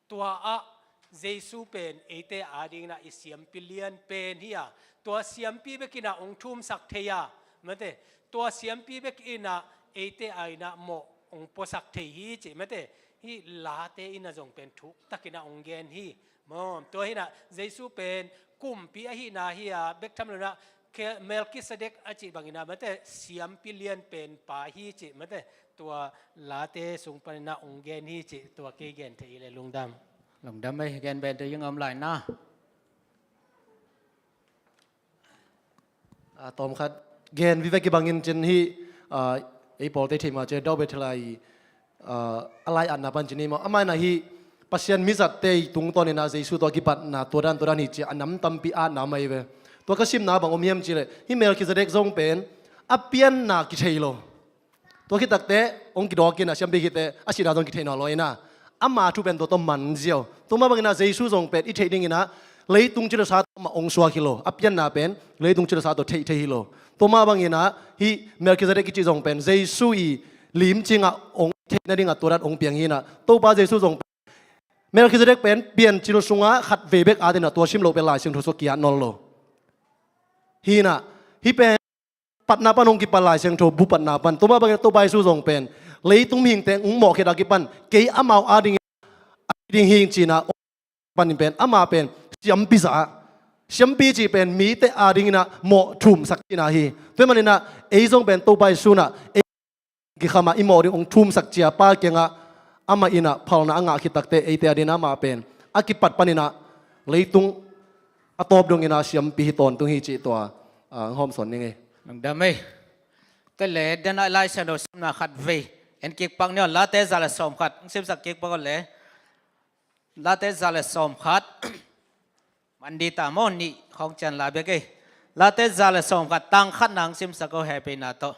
tua ah Jesu pen eite adingin ah i siampi lian pen hi a, tua siampi bek in ah hong thumsak thei a, mate, tua siampi bek in ah eite adingin ah mawh hong puasak thei hi cih, mate, hih Late in ah zong pen thuk takin ah hong gen hi. Maw, tua hi in ah Jesu pen kumpi ahihna hi a, bek tham lo in ah Ke-, Melchizedek a cih bangin ah, mate, siampi lian pen pa hi cih, mate, tua Late sung panin ah hong gen hi cih, tua kei gen thei hi leh lungdam. Lungdam ei, gen bente ing om lai na. A, tawmkhat gen vive kibangin cin hih, a, ei pawlte thei ma ci, David Bethel a i, a, a lai-atna pan ci ni maw. Amah in ah hih Pasian mizatte i tungtawn in ah Jesu tawh a kipatna tua dan, tua dan hi ci a, a nam tampi atna mah hi ve. Tua ka simna bang om hiam cih leh, hih Melchizedek zong pen a pianna kithei lo. Tua khit takteh hong kidawk in ah, siampi khit teh a sihna zong kithei nawn lo in ah, ama thu pen tua tawh man ziau. Tua mah bangin ah Jesu zong pen i theih dingin ah leitung cilesa tawh amah hong suak hi lo. A pianna pen leitung cilesa tawh theih thei hi lo. Tua mah bangin ah hih Melchizedek i cih zong pen Jesu i limcing ah hong theih nading a tua dan hong piang hi in ah, Topa Jesu zong pen Melchizedek pen Piancil sungah khatvei bek at in ah, tua sim loh pen Lai Siangtho sungah ki-at nawn lo. Hi in ah, hih pen patna pan hong kipan Lai Siangtho bu patna pan. Tua mah bangin Topa Jesu zong pen leitung mihingte hong mawhkhiat a kipan, kei amau adingin a ding hi ing ci in ah, panin pen, amah pen siampi zah, siampi cih pen mite adingin ah mawh thumsak cihna hi. Tua ahih manin ah ei zong pen Topa Jesu in ah ei kikham a i mawh ding hong thumsak ci a, Pa kiangah amah in ah phalna a ngah khit takteh eite adingin amah pen a kipat panin ah leitung a tawp dongin ah siampi hi tawntung hi cih tua, a, hong hawmsawn ning ei. Lungdam ei. Tua leh, den a Lai Siangtho simna khatvei en kik pak ni aw, Late za leh sawmkhat hong simsak kik pak aw leh. Late za leh sawmkhat. Man di ta maw, nih khawng ciang la bek ei. Late za leh sawmkhat, tang khatna hong simsak aw, hehpihna tawh.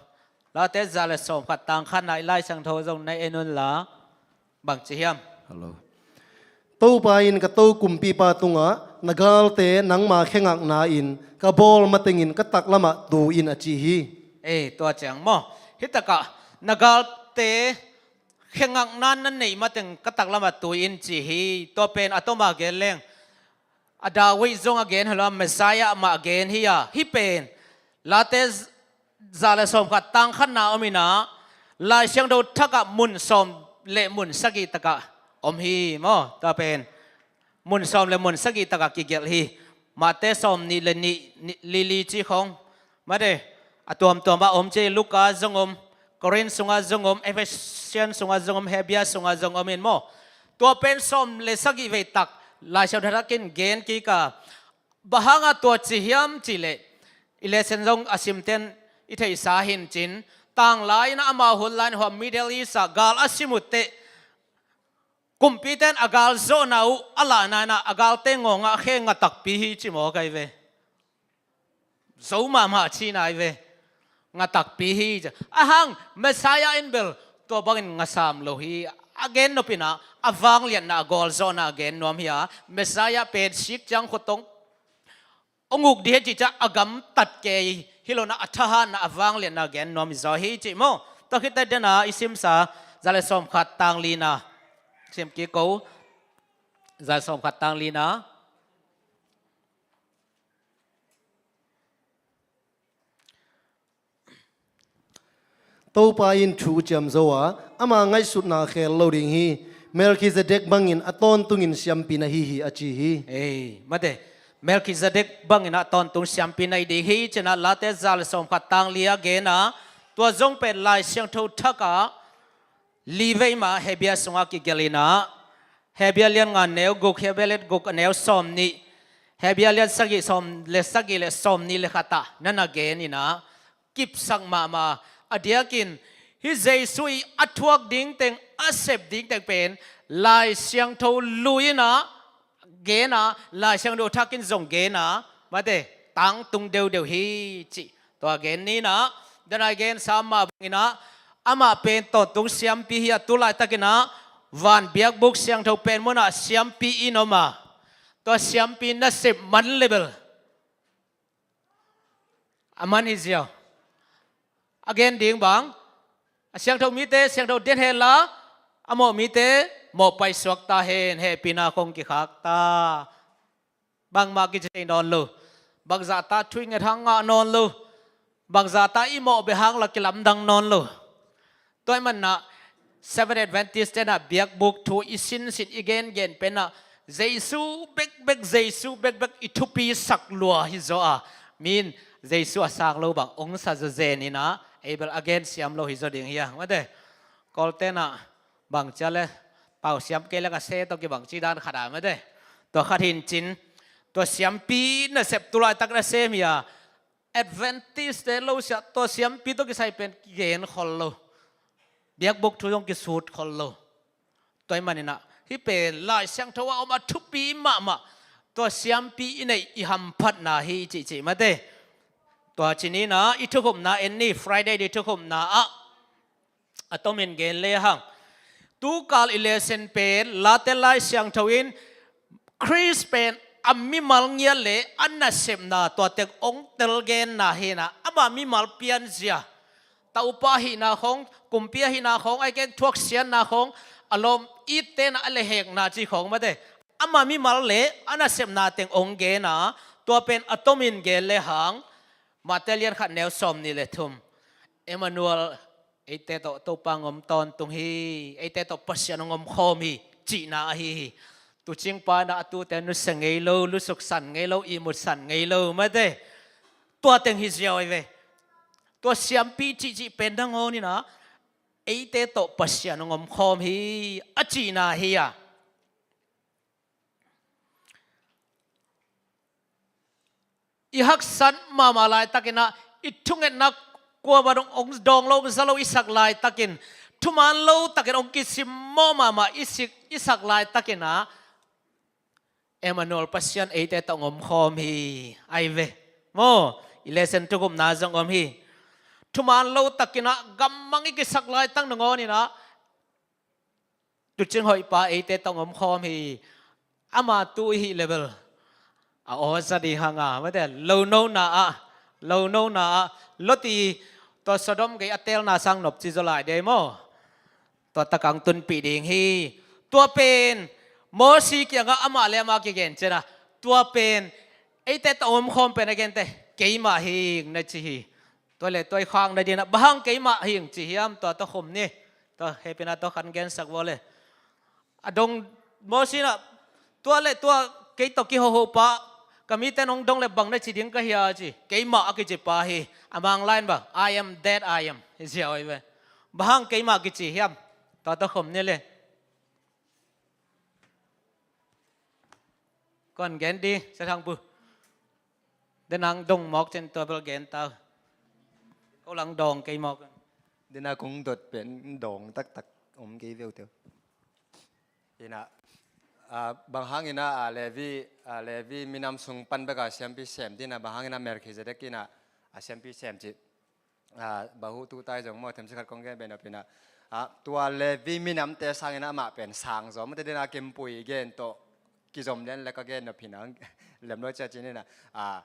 Late za leh sawmkhat, tang khatna, i Lai Siangtho zong na en un la. Bang ci hiam? Hello. Topa in, ka to kumpipa tungah, na galte nangma khe ngakna in ka bawl matengin ka taklamah tu in, a ci hi. Ei, tua ciang maw. Hih takah na galte khe ngakna na neih mateng ka taklamah tu in, ci hi. Tua pen a tawm a gen leng, a David zong a gen hi lo a, Messiah mah a gen hi a, hih pen Late za leh sawmkhat, tang khatna om in ah, Lai Siangtho thak ah mun sawm leh mun sagih takah om hi maw. Tua pen mun sawm leh mun sagih takah kigelh hi. Mate sawmnih leh nih, nih, li li ci khawng. Mate, a tuamtuam ah om ci, Luka zong om, Korin sungah zong om, Efesian sungah zong om, Hebru sungah zong om in maw. Tua pen sawm leh sagih vei tak Lai Siangtho thak in gen kik a. Bang hangah tua ci hiam cih leh, i lesson zong a simten i theihsa hi in cin, tanglai in ah, amau hun lai in ah, hua Middle East ah gal a sim uh teh, kumpite in a gal zawhna uh a lahna in ah, a galte ngawngah khe nga takpi hi, ci mawk ahi ve. Zo mahmah cihna ahi ve. Nga takpi hi, ci a. A hang Messiah in bel tua bangin ngasam lo hi. A gen nop in ah a vangliatna, a gawlzawhna a gen nuam hi a, Messiah pen sik ciang khutong hong uk dih hi cih ciang a gamtat kei hi lo in ah, a thahatna, a vangliatna a gen nuam hi zaw hi cih maw. Tua khit teh den a i simsa, za le sawmkhat tang li na sim kik ko. Za le sawmkhat tang li na. Topa in thu ciamzo a, ama ngaihsutna khel lo ding hi. Melkhizedek bangin a tawntungin siampi na hi hi, a ci hi. Ei, mate. Melkhizedek bangin a tawntung siampi na hi ding hi, ci-in ah Late za le sawmkhat tang li a gen a, tua zong pen Lai Siangtho Thak ah li vei mah Hebru sungah kigelh in ah, Hebru lian nga neu guk, Hebru lian guk a neu sawmnih, Hebru lian sagih sawm le sagih le sawmnih le khat ah na na gen in ah, kipsak mahmah. A diakin hih Jesu i a thuak ding teng, a sep ding teng pen Lai Siangtho lui in ah gen a, Lai Siangtho Thak in zong gen a, mate, tangtung deuhdeuh hi cih tua gen ni in ah. Den a i gensa mah bangin ah, amah pen tawntung siampi hi a, tu laitakin ah van biakbuk siangtho pen mun ah siampi in om a, tua siampi nasep man le bel a man hi ziau. A gen ding bang, a siangtho mite siangtho den hen la, a mawh mite mawh paisuak ta hen, hehpihna khong kikhak ta. Bangmah kici thei nawn lo. Bangzah ta thu i nget hang ngah nawn lo. Bangzah ta i mawh beh hang la kilamdang nawn lo. Tua ahih manin ah Seventh Adventist te in ah biakbuk thu i sinsin, i gengen pen ah Jesu bekbek, Jesu bekbek i thupi sak lua hi zaw a, mi in Jesu a sang lo bang hong sa zawzen in ah, ei bel a gen siam lo hi zaw ding hi a, mate. Kawlte in ah bang ci a le, pau siam kei leng a se tawh kibang ci dan khat a, mate. Tua khat hi in cin, tua siampi nasep tu laitak na sem hi a, Adventist te lo sia, tua siampi tawh kisai pen kigen khol lo. Biakbuk thu zong kisut khol lo. Tua ahih manin ah hih pen Lai Siangtho a om a thupi mahmah. Tua siampi i neih i hamphatna hi cihcih mate. Tua ci ni in ah i thukhupna en ni, Friday ni thukhupna ah a tomin gen le hang. Tukal i lesson pen Late Lai Siangtho in Khrist pen a mimal ngiat le a nasepna tua teng hong telgenna hi in ah, ama mimal pianzia, taupa ahihna khong, kumpi ahihna khong, ahih kei leh thuaksiatna khong, a lawm itte in ah a lehhekna cih khong mate, ama mimal le a nasepna teng hong gen a, tua pen a tomin gen le hang. Mate lian khat neu sawmnih le thum. Emmanuel, eite tawh Topa hong om tawntung hi, eite tawh Pasian hong om khawm hi, cihna ahi hi. Tuucing pa in ah a tuute nusia ngei lo, lusuk san ngei lo, ihmut san ngei lo mate. Tua teng hi ziau ahi ve. Tua siampi cihcih pen nangawn in ah eite tawh Pasian hong om khawm hi, a cihna hi a. I haksat mahmah laitakin ah, i thungetna kua bang hong dawng lo, hong za lo i sak laitakin, thuman lo takin hong kisimmawh mahmah i sik, i sak laitakin ah, Emmanuel, Pasian eite tawh hong om khawm hi, ahi ve. Maw, i lesson thukhupna zong om hi. Thuman lo takin ah gammang i kisak laitak nangawn in ah, Tuucing hoih pa eite tawh hong om khawm hi. Ama tu i hih leh bel a aw za ding hang a, mate, lo nona ah, lo nona ah, Lot i tua Sodom gei a telna sang nop ci zaw lai dei maw? Tua tak hong tunpih ding hi. Tua pen Mosi kiangah amah le amah kigen ciang a, tua pen eite tawh hong om khawm pen a gente, keimah hing na ci hi. Tua le tua i khakna ding in ah, bang hang keimah hing ci hiam, tua tawh khum ni. Tua hehpihna tawh khan gensak vua le. A dong, Mosi in ah, tua le tua kei tawh kihoho pa, ka mite in hong dong le bang na ci ding ka hia ci. Keimah a kici pa hi. A Mang lai in bang, "I am that I am," hi ziau ahi ve. Bang hang keimah kici hiam, tua tawh khum ni le. Kuan gen di, Sia Thang Pu. Den a hong dong mawk ciang tua bel gen ta. Ko la hong dawng kei mawk. Den a kong dot pen dawng taktak om kei ve uh teh. In ah, ah, bang hangin ah, ah, Levi, ah, Levi minam sung pan bek a siampi sem ding in ah, bang hangin ah Melkhizedek in ah, ah, siampi sem cih. Ah, bahu tu tai zong maw, themsa khat kong gen beh nop in ah. Ah, tua Levi minamte sangin amah pen sang zaw mate, dena kimpui gen tawh kizom lian le ka gen nop hi na, lem lo cia cin hi na. Ah,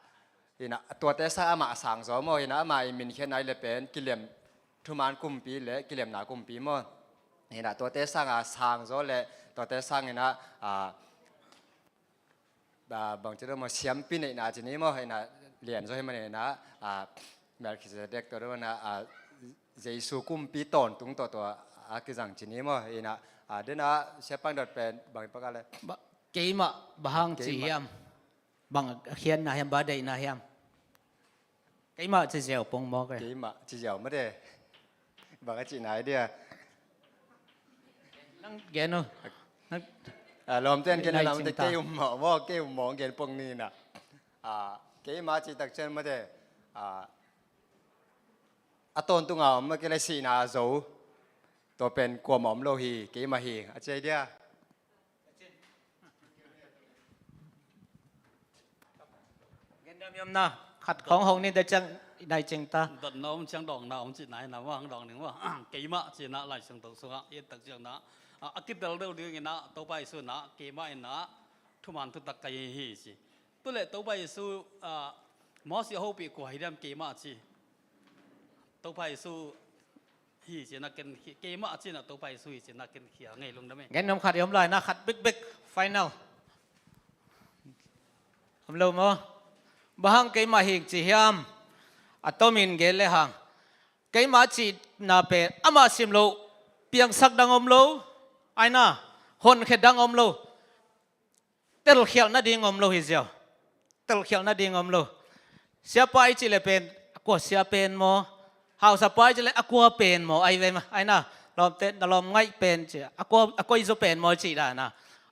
hi na, tuate sang amah sang zaw maw, hi na, amah i min khiatna i le pen kilem, thuman kumpi le kilemna kumpi maw. Hi na, tuate sang a sang zaw le tuate sangin a, ah, ah, bangci dong maw, siampi neihna ci ni maw, hi na, lian zaw hi man hi na, ah, Melchizedek tawh dong na, ah, Jesu kumpi tawntung tawh tua a kizang ci ni maw, hi na, ah, dena siapang dot pen bang i paka le. Ba, keimah bang hang ci hiam? Bang a khiatna hiam, ba deihna hiam? Keimah ci ziau pong mawk e. Keimah ci ziau mate. Bang a cihna hi dia. Nang gen uh. Nang, ah, lawmte'n gen a lam te, kei um mawh maw, kei um mawh gen pong ni na. Ah, keimah cih tak ciang mate. Ah, a tawntunga om mah kei le sihna a zo. Tua pen kuamah om lo hi, keimah hi, a ci hi dia. Gen diam hiam na? Khat khawng hong ni, tua ciang nai cing ta. Dotna om ciang dawnna om cihna hi na, mah hong dawng ding mah. Keimah cihna Lai Siangtho sungah i et tak ciang na, a, a kitel deuh dingin na, Topa Jesu na, keimah in na, thuman thutak ka hi hi ci. Tu le Topa Jesu, a, Moses a hopih kua hi diam keimah ci. Topa Jesu hi cihna ken khi-, keimah cihna Topa Jesu hi cihna ken khial ngei lungdam e. Gen nuam khat i om lai na, khat bikbik, final. Om lo maw? Bang hang keimah hi ci hiam? A tomin gen le hang. Keimah cihna pen amah sim lo, piangsak dang om lo, ai na, honkhiat dang om lo. Telkhialh nading om lo hi ziau. Telkhialh nading om lo. Siapa i cih le pen a kua sia pen maw? Hausapa i cih le a kua pen maw? Ai ve mah, ai na, lawmte, na lawm ngaih pen ci a, a kua, a kua i zaw pen maw cih dan a.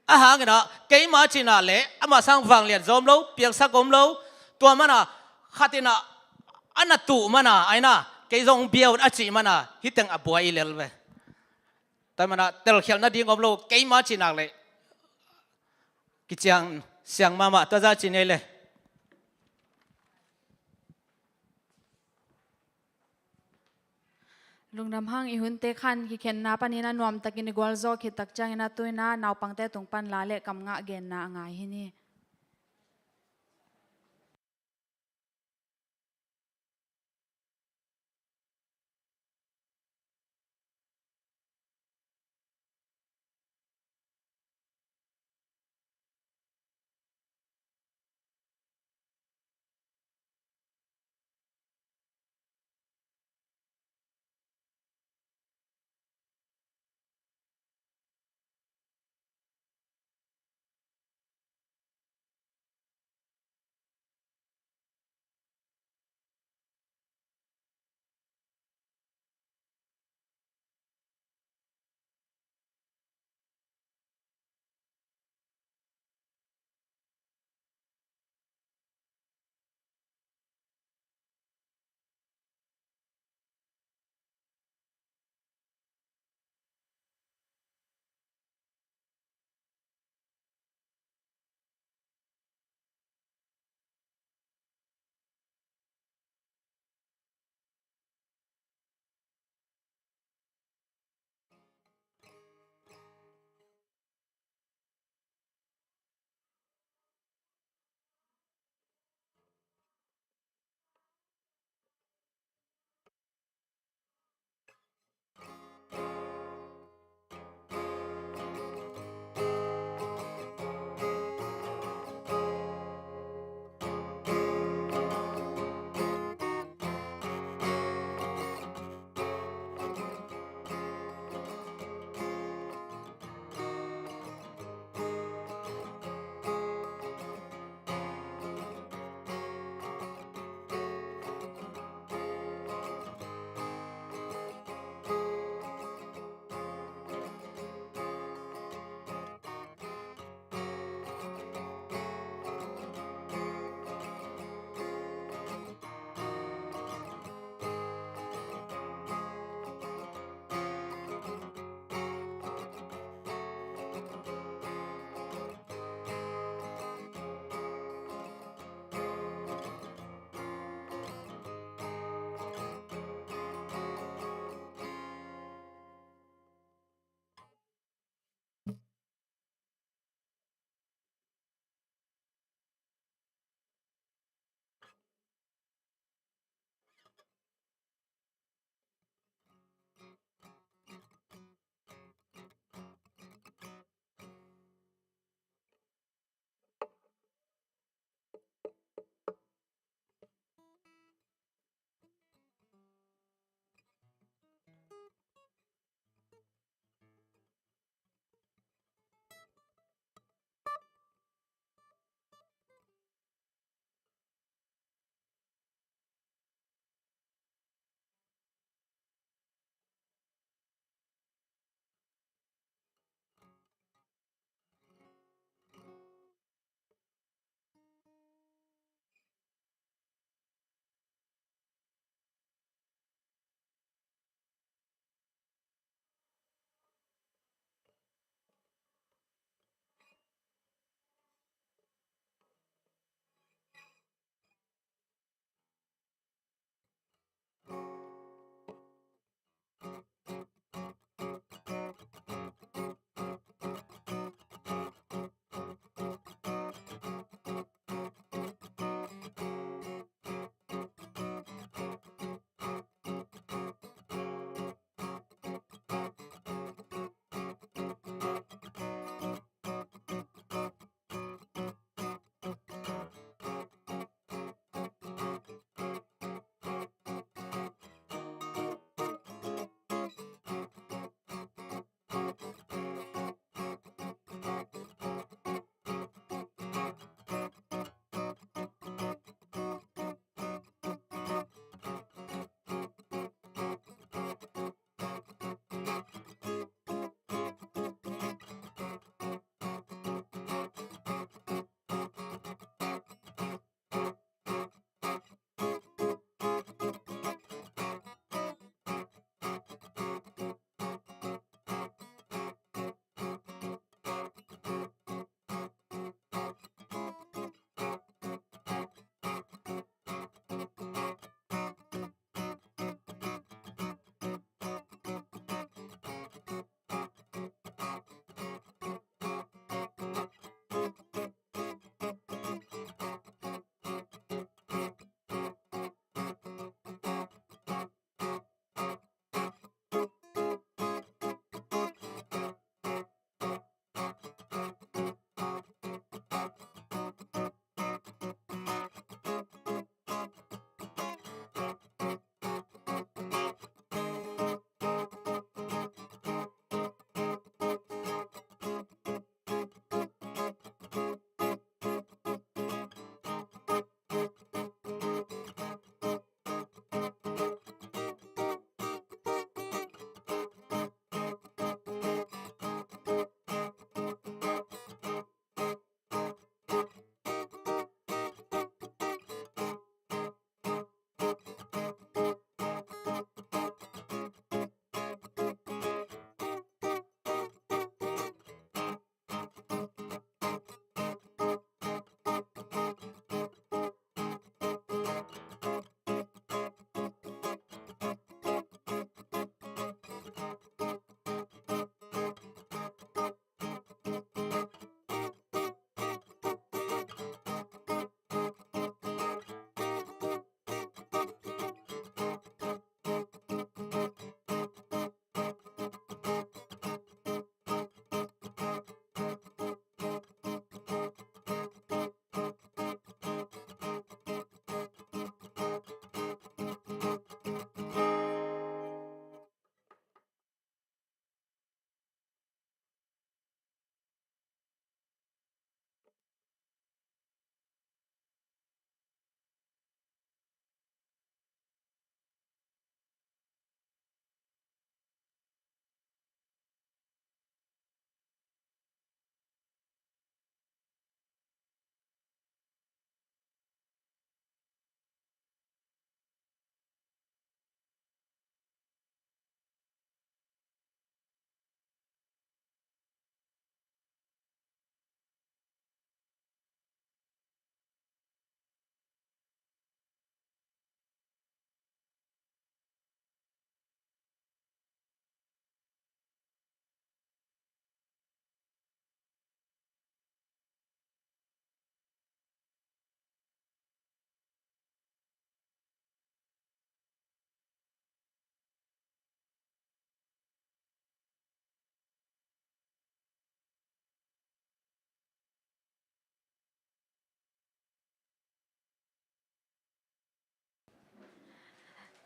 A hangin a, keimah cihna le amah sang vanglian zaw om lo, piangsak om lo. Tua man a, khat in a, a na tuh man a, ai na, kei zong bia un a cih man a, hih teng a buai i lel ve. Tua man a, telkhialh nading om lo, keimah cihna le kiciang siang mahmah, tua zah ci ni le. Lungdam hang, i hunte khan kikhenna panin a nuamtakin i gualzawh khit tak ciangin a tu-in a naupangte tung pan la le kam ngah genna a ngai hi ni.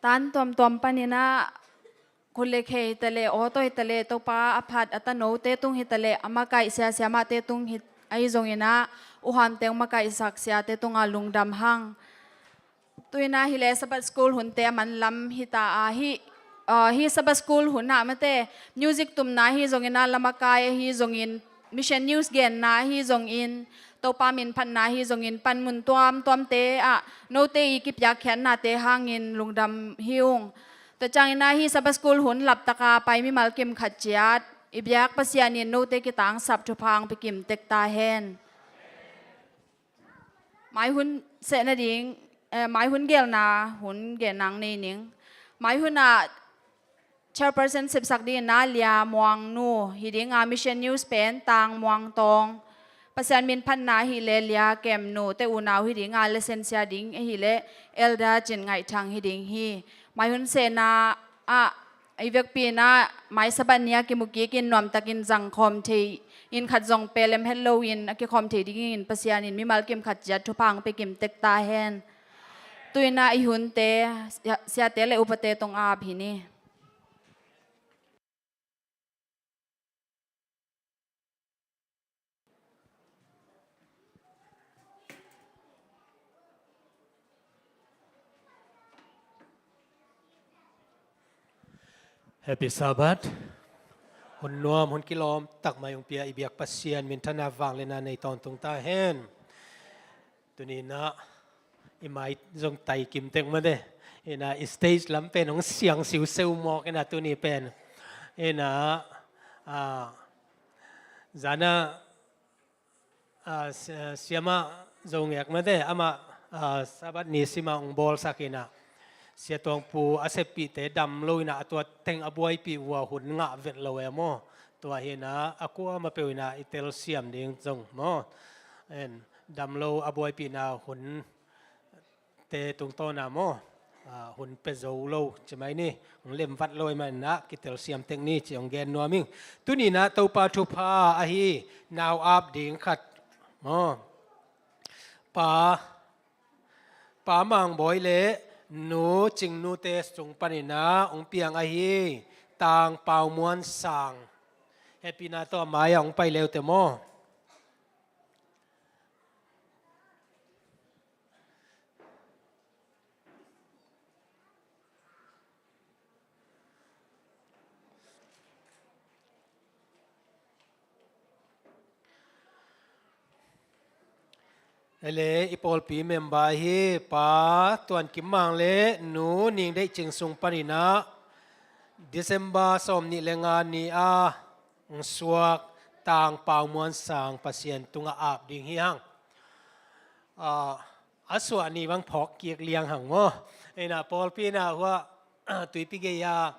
Tan tuamtuam panin ah khut le khe hi ta leh, aw tawh hi ta leh, Topa a phat a tanote tung hi ta leh, a makaih sia siamahte tung hi, ahi zongin ah, u Ham Teng makaihsak siate tungah lungdam hang. Tu-in ah hi leh Sabbath School hunte a man lam hi ta a, hih, ah, hih Sabbath School hun ah mate, music tumna ahi zongin ah, lamakai ahi zongin, Mission News genna ahi zongin, Topa min phatna ahi zongin, panmun tuamtuamte ah note i kipiakkhiatnate hangin lungdam hi ung. Tua ciangin ah hih Sabbath School hun laptaka pai mimal kim khat ciat i biak Pasian in note kitangsap thupha hong pia kim tek ta hen. Mai hun sehna ding, eh, mai hun gelna hun gelna nei ning. Mai hun ah chairperson sepsak dingin ah Lia Muang Nu, hi ding a Mission News pen Tang Muang Tawng. Pasian min phatna ahi leh Lia Kem Nu, te unau hi ding a, lesson sia ding ahi leh Elder Cin Ngaih Thang hi ding hi. Mai hun sehna ah, i vekpi in ah, mai Sabbath ni a kimu kik in nuamtakin zang khawm thei in, khat zong pelem het loin a kikhawm thei dingin Pasian in mimal kim khat ciat thupha hong pia kim tek ta hen. Tu-in ah i hunte, sia-, siate le upate tungah ap hi ni. Happy Sabbath. Hun nuam, hun kilawm tak mai hong pia i biak Pasian minthanna vangliatna nei tawntung ta hen. Tuni-in ah i mai zong tai kim tek mah e. Ina i stage lam pen hong siang siuseu mawk ina tuni pen. Ina, ah, zan ah, ah, si-, ah, siamah Zo Ngek mah e, amah, ah, Sabbath ni sima hong bawlsak ina, Sia Tuang Pu a seppihte dam lo ina, a tua teng a buaipih uh a hun ngah vet lo e maw. Tua hi ina, a kuamah peuh ina i telsiam ding zong maw. En, dam lo a buaipihna hun te tungtawn ah maw, ah, hun pia zo lo ci mai ni, hong lemvat lo ahih manin ah kitelsiam tek ni ci hong gen nuam ing. Tuni-in ah Topa thupha ahi nau ap ding khat maw, Pa, Pa Mang Bawi le Nu Cing Nu te sung panin ah hong piang ahi Tang Pau Muan Sang. Hehpihna tawh a mai-ah hong pai le uh teh maw. Ele i pawlpi member hi Pa Tuan Kim Mang le Nu Ning Deih Cing sung panin ah December sawmnih le nga ni a hong suak Tang Pau Muan Sang Pasian tungah ap ding hi hang. Ah, a suah ni bang phawk kik liang hang maw. Ina pawlpi ina hua Tuipi gei a,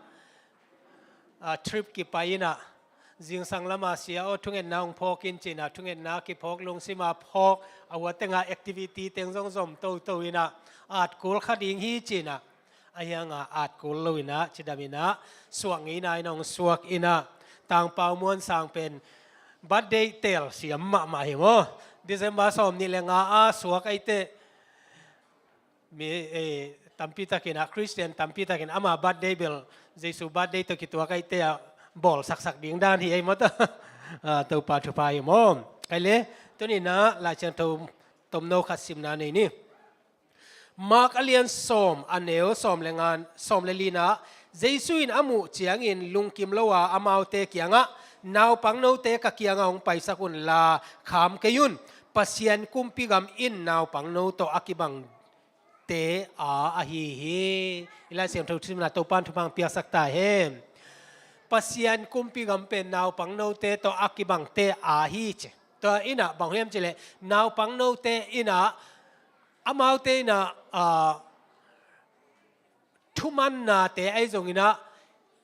ah, trip kipai ina, zingsang lama sia aw thungetna hong phawk in ci ina, thungetna kiphawk lungsima phawk a hua tenga activity teng zong zom toto ina, at kul kha ding hi ci ina. Ahi hanga at kul lo ina, cidam ina, suak ngeina ina hong suak ina, Tang Pau Muan Sang pen birthday tel siam mahmah hi maw. December sawmnih le nga a suak ahi teh, mi, eh, tampi takin ah, Christian tampi takin ama birthday bel Jesu birthday tawh kituak ahi teh a bawl saksak ding dan hi ei maw ta. Ah, Topa thupha hi maw. Kei le, tuni-in ah Lai Siangtho tomno khat simna nei ni. Mark a lian sawm, a neu sawm le nga, sawm le li-na, Jesu in a muh ciangin lungkim lo a, amaute kiangah, "Naupangnote ka kiangah hong paisak unla, kham kei un. Pasian kumpi gam in naupangno tawh a kibangte a ahi hi." I Lai Siangtho simna Topa'n thupha hong piaksak ta hen. Pasian kumpi gam pen naupangnote tawh a kibangte a hi ci. Tua in ah bang hiam cih leh, naupangnote in ah, amaute in ah, ah, thumannate ahi zongin ah,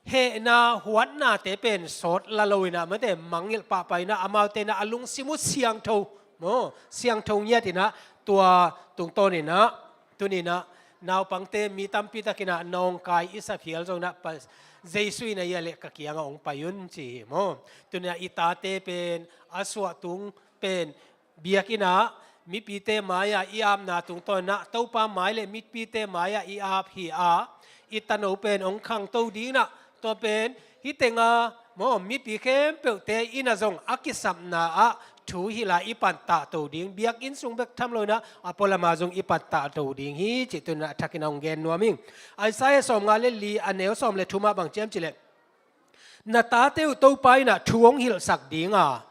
hehna huatnate pen sawt la lo in ah, mate mangngilh pahpah in ah, amaute in ah a lungsim uh siangtho, maw, siangtho ngiat in ah, tua tungtawn in ah, tuni-in ah, naupangte mi tampi takin ah nawngkai i sa phial zongin ah, Pa-, Jesu in ah, "Hia leh ka kiangah hong pai un," ci hi maw. Tuni-in ah i tate pen a suah tung pen biakinn ah mipite mai-ah i apna tungtawn in ah, Topa mai le mipite mai-ah i ap hi a, i tano pen hong khangto ding in ah, tua pen hih teng a, maw, mipi khempeuhte in ah zong a kisapna ah thu hilh a i pattahto ding, biakinn sung bek tham lo in ah, a pualam ah zong i pattahto ding hi cih tuni-in ah a thakin ah hong gen nuam ing. Isaiah sawmnga le li, a neu sawm le thum ah bang ci hiam cih leh, "Na tate uh Topa in ah thu hong hilhsak ding a,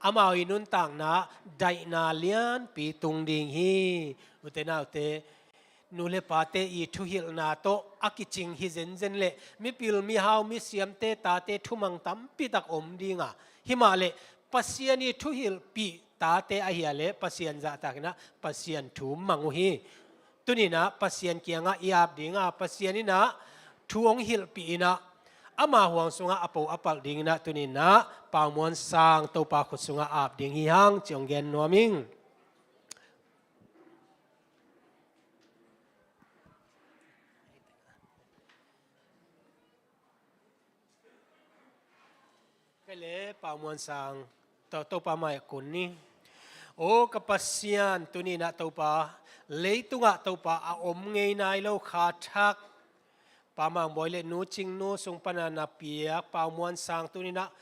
amau i nuntakna ah daihna lianpi tung ding hi." Ute naute, nu le pate i thuhilhna tawh a kicing hi zenzen leh, mipil, mihau, misiamte tate thumang tampi tak om ding a, himah leh Pasian i thuhilhpih tate ahi a leh Pasian zahtak in ah Pasian thu mang uh hi. Tuni-in ah Pasian kiangah i ap ding a, Pasian in ah thu hong hilhpih in ah, ama huang sungah a po a palh ding in ah, tuni-in ah Pau Muan Sang Topa khut sungah ap ding hi hang ci hong gen nuam ing. Kei le Pau Muan Sang, To-, Topa mai-ah kun ni. O ka Pasian, tuni-in ah Topa, leitungah Topa a om ngei nai lo kha thak, Pa Mang Bawi le Nu Cing Nu sung pan a na piak Pau Muan Sang, tuni-in ah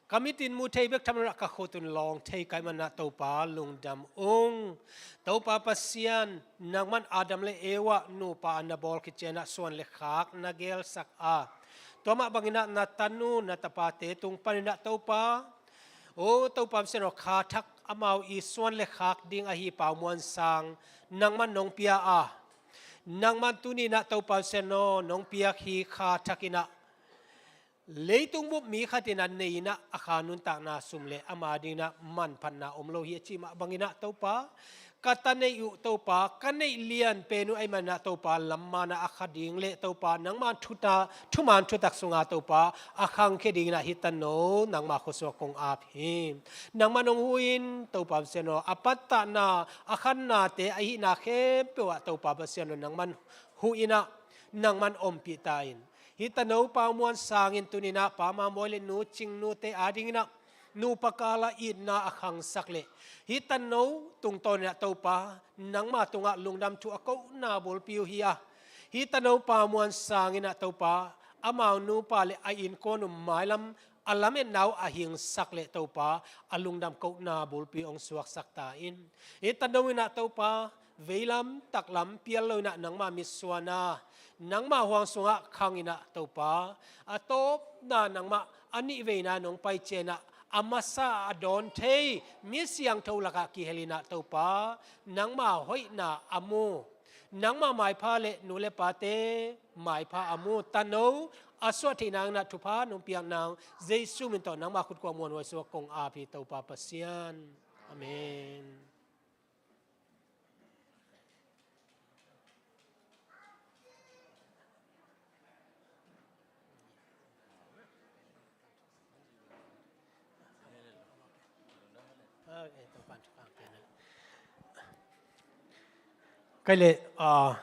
ka mit in mu thei bek tham lo in ah ka khut un lawng thei ka hih manin ah Topa lungdam ung. Topa Pasian, nangman Adam le Eva nupa a na bawl khit ciangin ah suan le khak na gelsak a, Tua mah bangin ah na tanu na tapate tung panin ah Topa, o Topa Pasian aw, kha thak amau i suan le khak ding ahi Pau Muan Sang nangman nong pia a, nangman tuni-in ah Topa Pasian aw, nong piak hi kha thak in ah leitung bup mi khat in ah nei in ah a kha nuntakna sum le ama ding in ah manphatna om lo hi a cih mah bangin ah Topa, ka ta neih uh Topa, ka neih lian pen uh ahih manin ah Topa, lam man ah a kha ding le Topa, nangma thuta, thuman thutak sungah Topa, a khangkhia ding in ah hi tano nangma khuasung ah kong ap hi. Nangman hong hu in Topa Pasian aw, a pattahna, a khannate, a hihna khempeuh ah Topa Pasian aw, nangman hu in ah, nangman ompih ta in. Hi tano Pau Muan Sang in tuni-in ah Pa Ma Mawi le Nu Cing Nu te ading in ah nupa kal ah itna a khangsak le hi tano tungtawn in ah Topa, nangma tungah lungdam thu a kohna bulpi uh hi a, hi tano Pau Muan Sang in ah Topa, amau nupa le a innkuan uh mailam a lametna uh a hingsak le Topa, a lungdam kohna bulpi hong suaksak ta in. Hi tano in ah Topa, veilam taklam pial lo in ah nangma mitsuan a, nangma huang sungah khang in ah Topa, a tawpna nangmah a nihveina nong pai ciang in ah, a masa a dawn thei mi siangtho lakah kihel in ah Topa, nangma hoihna a mu, nangma maipha le nu le pate maipha a mu tano a suah theih nangin ah thupha nong piak nang Jesu min tawh nangma khut kuang muanhuai sungah kong ap hi Topa Pasian. Amen. Kei le, ah,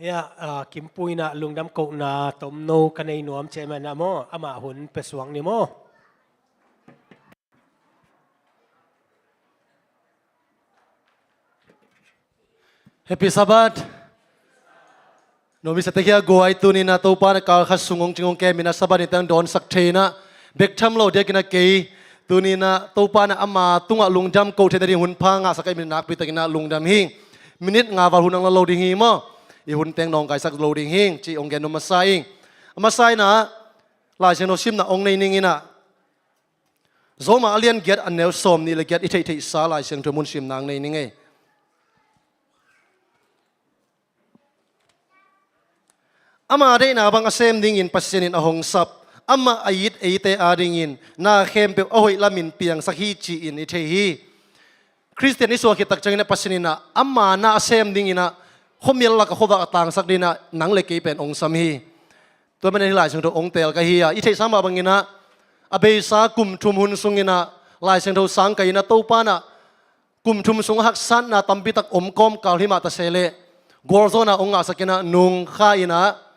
ya, ah, Kimpu in ah lungdam kohna tomno ka nei nuam ci ahih manin ah maw, amah hun pia suak ni maw. Happy Sabbath. Nomi sa te khia guai, tuni-in ah Topa na kal khat sung hong cing hong kem in ah Sabbath ni teng dawnsak thei in ah bek tham lo diakin ah kei tuni-in ah Topa na ama tungah lungdam koh theihna ding hun pha ngahsak ahih manin nakpi takin ah lungdam hi. Minute nga val hun hong la lo ding hi maw. I hun teng nawngkaisak lo ding hi ci hong gen nuam masa ing. A masa in ah Lai Siangtho simna hong nei ning in ah Roma a lian giat a neu sawm nih le giat i theihtheihsa Lai Siangtho mun simna hong nei ning ei. Ama deihna bang a sem dingin Pasian in a hong sap, amah a it eite adingin na khempeuh a hoih lamin piangsak hi ci-in i thei hi. Khristian i suah khit tak ciangin ah Pasian in ah ama na a sem dingin ah khuamial lak a khuavak a tangsak dingin ah nang le kei pen hong sam hi. Tua manin hih Lai Siangtho hong teel ka hi a, i theihsa mah bangin ah a beisa kum thum hun sungin ah Lai Siangtho sang kai in ah Topa in ah kum thum sung a haksatna tampi tak om kawmkal hi mah ta se leh gualzawhna hong ngahsak in ah nung kha in ah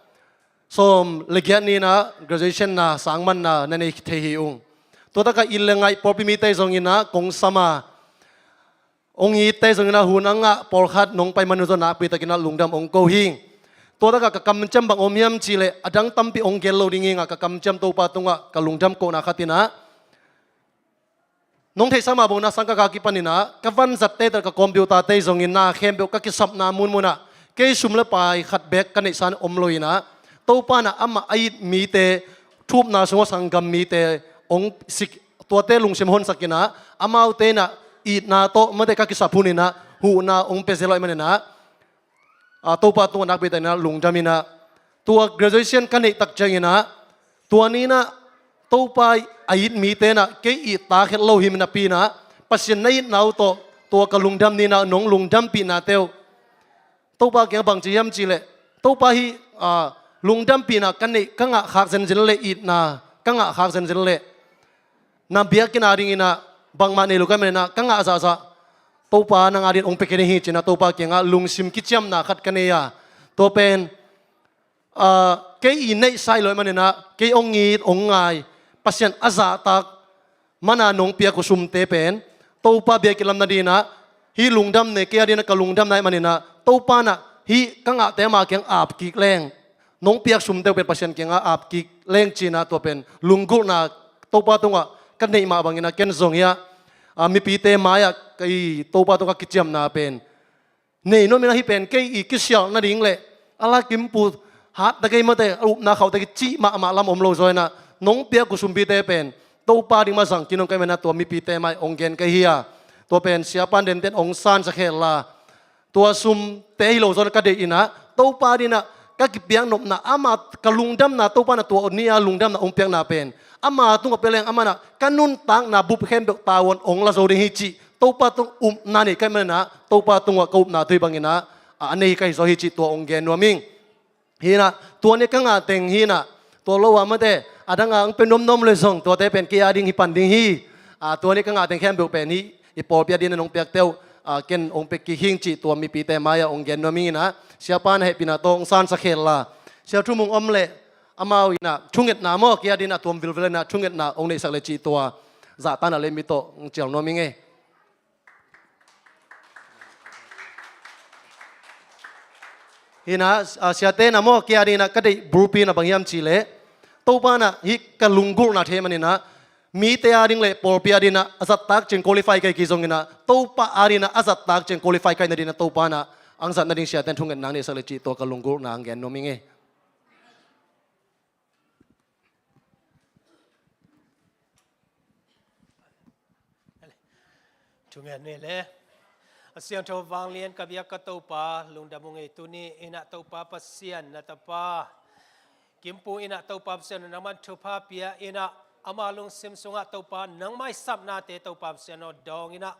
sawm le giat ni-in ah graduation na, sangmanna na nei thei hi ung. Tua takah it le ngaih pawlpi mite zongin ah kong sam a, hong itte zongin ah hun a ngah pawlkhat nong pai man uh zong nakpi takin ah lungdam hong ko hi. Tua takah ka kamciam bang om hiam cih leh a dang tampi hong gen lo ding hi ing a, ka kamciam Topa tungah ka lungdam kohna khat in ah nong theihsa mah bangin ah sangkah a kipanin ah ka vanzatte tawh ka computer-te zongin na khempeuh ka kisapna munmun ah kei sum le pai khat beek ka neihsa in om lo in ah Topa in ah amah a it mite, thupna sungah sanggam mite hong sik, tuate lungsim honsak in ah amaute in ah itna tawh mate ka kisap hun in ah huhna hong pia zel lo ahih manin ah, a, Topa tungah nakpi takin ah lungdam in ah tua graduation ka neih tak ciangin ah tua ni-in ah Topa a it mite in ah kei it tak het lo hi napi in ah Pasian na itna uh tawh tua ka lungdam ni-in ah nong lungdampihna teuh Topa kiangah bang ci hiam cih leh Topa hih, a, lungdampihna ka neih, ka ngah khak zenzen leh itna ka ngah khak zenzen leh na biakinn adingin ah bangmah nei lo ka hih manin ah ka ngah zahzah Topa nang adingin hong pia kei ding hi ci-in ah Topa kiangah lungsim kiciamna khat ka nei a, tua pen, ah, kei i neihsa hi lo ahih manin ah kei hong it hong ngai Pasian a zahtak man a nong piak uh sumte pen Topa biakinn lam nadingin ah hih lungdam nei, kei adingin ah ka lungdamna ahih manin ah Topa in ah hih ka ngahte ama kiang ap kik leng, nong piak sumte uh pen Pasian kiangah ap kik leng ci-in ah tua pen lunggulhna Topa tungah ka neih mah bangin ah ken zong hiah, a, mipite mai-ah ka i Topa tungah kiciamna pen nei nuam in ah hih pen kei i kisialh nading leh a la kimpu hat ta kei mate, a upna khauh ta kei cih mahmah lam om lo zaw inah, nong piak gusumpite pen Topa ding mah zang kei nong kei mah inah tua mipite mai hong gen kei hi a. Tua pen siapan denten hong sansak hel la, tua sumte hi lo zaw inah ka deih inah, Topa ding inah ka kipiak nopna, ama ka lungdamna, Topa inah tua ni-a lungdamna hong piakna pen ama tungah pia leng ama inah ka nuntakna bup khempeuh tavuan hong la zo ding hi cih Topa tung upna nei ka hih man inah, Topa tungah ka upna tua hi bang inah a nei ka hi zaw hi cih tua hong gen nuam ing. Hi inah, tua ni ka ngah teng hi inah, tua lo a mate, a dang a hong pia nuamnuam le zong tuate pen kei a ding hi pan ding hi. A, tua ni ka ngah teng khempeuh pen hih i pawlpi a ding inah nong piakte uh, a, ken hong pia kik hing cih tua mipite mai-ah hong gen nuam ing inah, siapa na hehpihna tawh hong sansak hel la, Sia Thu Mung om leh amau inah thungetna maw, kei a ding inah tuam vilvel inah thungetna hong neihsak le cih tua zahtakna le mit tawh hong cial nuam ing ei. Hi inah, a, siate inah maw, kei a ding inah ka deih bulpi inah bang hiam cih leh, Topa inah hih ka lunggulhna thei man inah, mite a ding le pawlpi a ding inah a zattak ciang qualify ka hi kei zong inah, Topa a ding inah a zattak ciang qualify ka hihna ding inah Topa inah hong zat nading siate in thungetna hong neihsak le cih tua ka lunggulhna hong gen nuam ing ei. Thungen ni le. A siangtho vanglian ka biak ka Topa, lungdam ung ei. Tuni inah Topa Pasian, na tapa Kim Pu inah Topa Pasian aw, nangman thupha pia inah, ama lungsim sungah Topa nangmah i sapnate Topa Pasian aw dawng inah,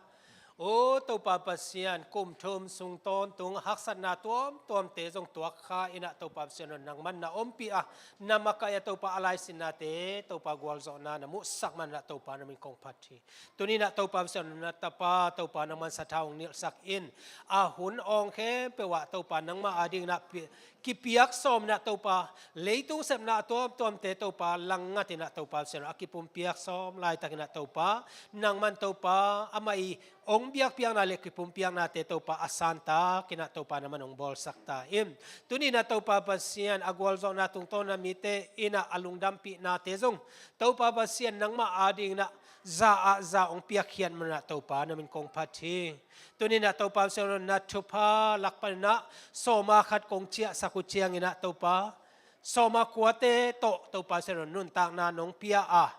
o Topa Pasian, kum thum sung tawntung haksatna tuamtuamte zong tuak kha inah Topa Pasian aw, nangman na ompih a, na makaih a Topa, a laisinnate Topa gualzawhna na muhsak man inah Topa na min kong phat hi. Tuni inah Topa Pasian aw, na tapa Topa nangman sathau hong nilhsak in, a hun awng khempeuh ah Topa nangmah a ding inah pi-, kipiak sawm inah Topa, leitung sepna a tuamtuamte Topa langngat inah Topa Pasian aw, a kipumpiak sawm laitak inah Topa, nangman Topa amah i hong biakpiakna le kipumpiaknate Topa a santak inah Topa nangman hong bawlsak ta in. Tuni inah Topa Pasian, a gualzawhna tungtawn a mite inah a lungdampihnate zong Topa Pasian nangmah a ding inah za ah za hong piakkhiat man inah Topa na min kong phat hi. Tuni inah Topa Pasian aw, na thupha lak pan inah sawma khat kong ciahsak uh ciang inah Topa, sawma kuate tawh Topa Pasian aw, nuntakna nong pia a,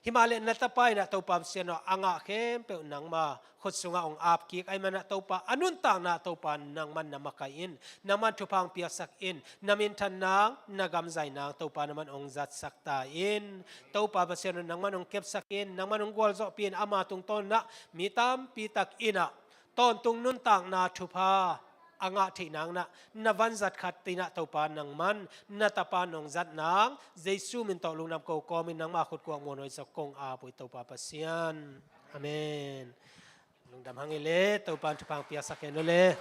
hi mah leh na tapa inah Topa Pasian aw, a ngah khempeuh nangma khut sungah hong ap kik ahih man inah Topa, a nuntakna Topa nangman na makaih in, nangman thupha hong piaksak in, na minthan nang, na gam zai nang Topa nangman hong zatsak ta in. Topa Pasian aw, nangman hong kepsak in, nangman hong gualzawhpih in, ama tungtawn inah mi tampi tak inah tawntung nuntakna thupha a ngah theih nang inah na vanzat khat inah Topa nangman na tapa nong zat nang, Jesu min tawh lungdam ko kawm in, nangma khut kuak muanhuai zong kong ap uh hi Topa Pasian. Amen. Lungdam hang ei le, Topa in thupha hong piaksak hen aw le.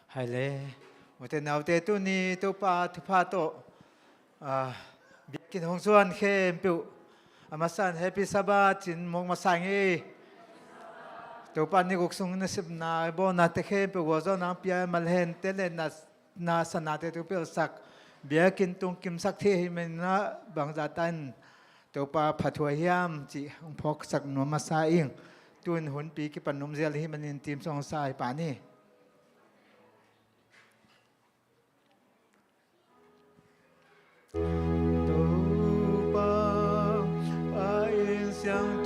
Hai le, ute naute, tuni Topa thupha tawh, ah, biakinn hong zuan khempeuh a masa in Happy Sabbath ci-in muak masa ing ei. Topa ni guk sung nasepna bawl nate khempeuh gualzawhna hong pia malhen te le na, na sanate tu pelsak, biakinn tung kimsak thei ahih manin ah bangzah ta in Topa phathuai hiam cih hong phawksak nuam masa ing. Tu-in hunpi kipan nuam zel ahih manin team song sa hi pah ni. Topa a inn siang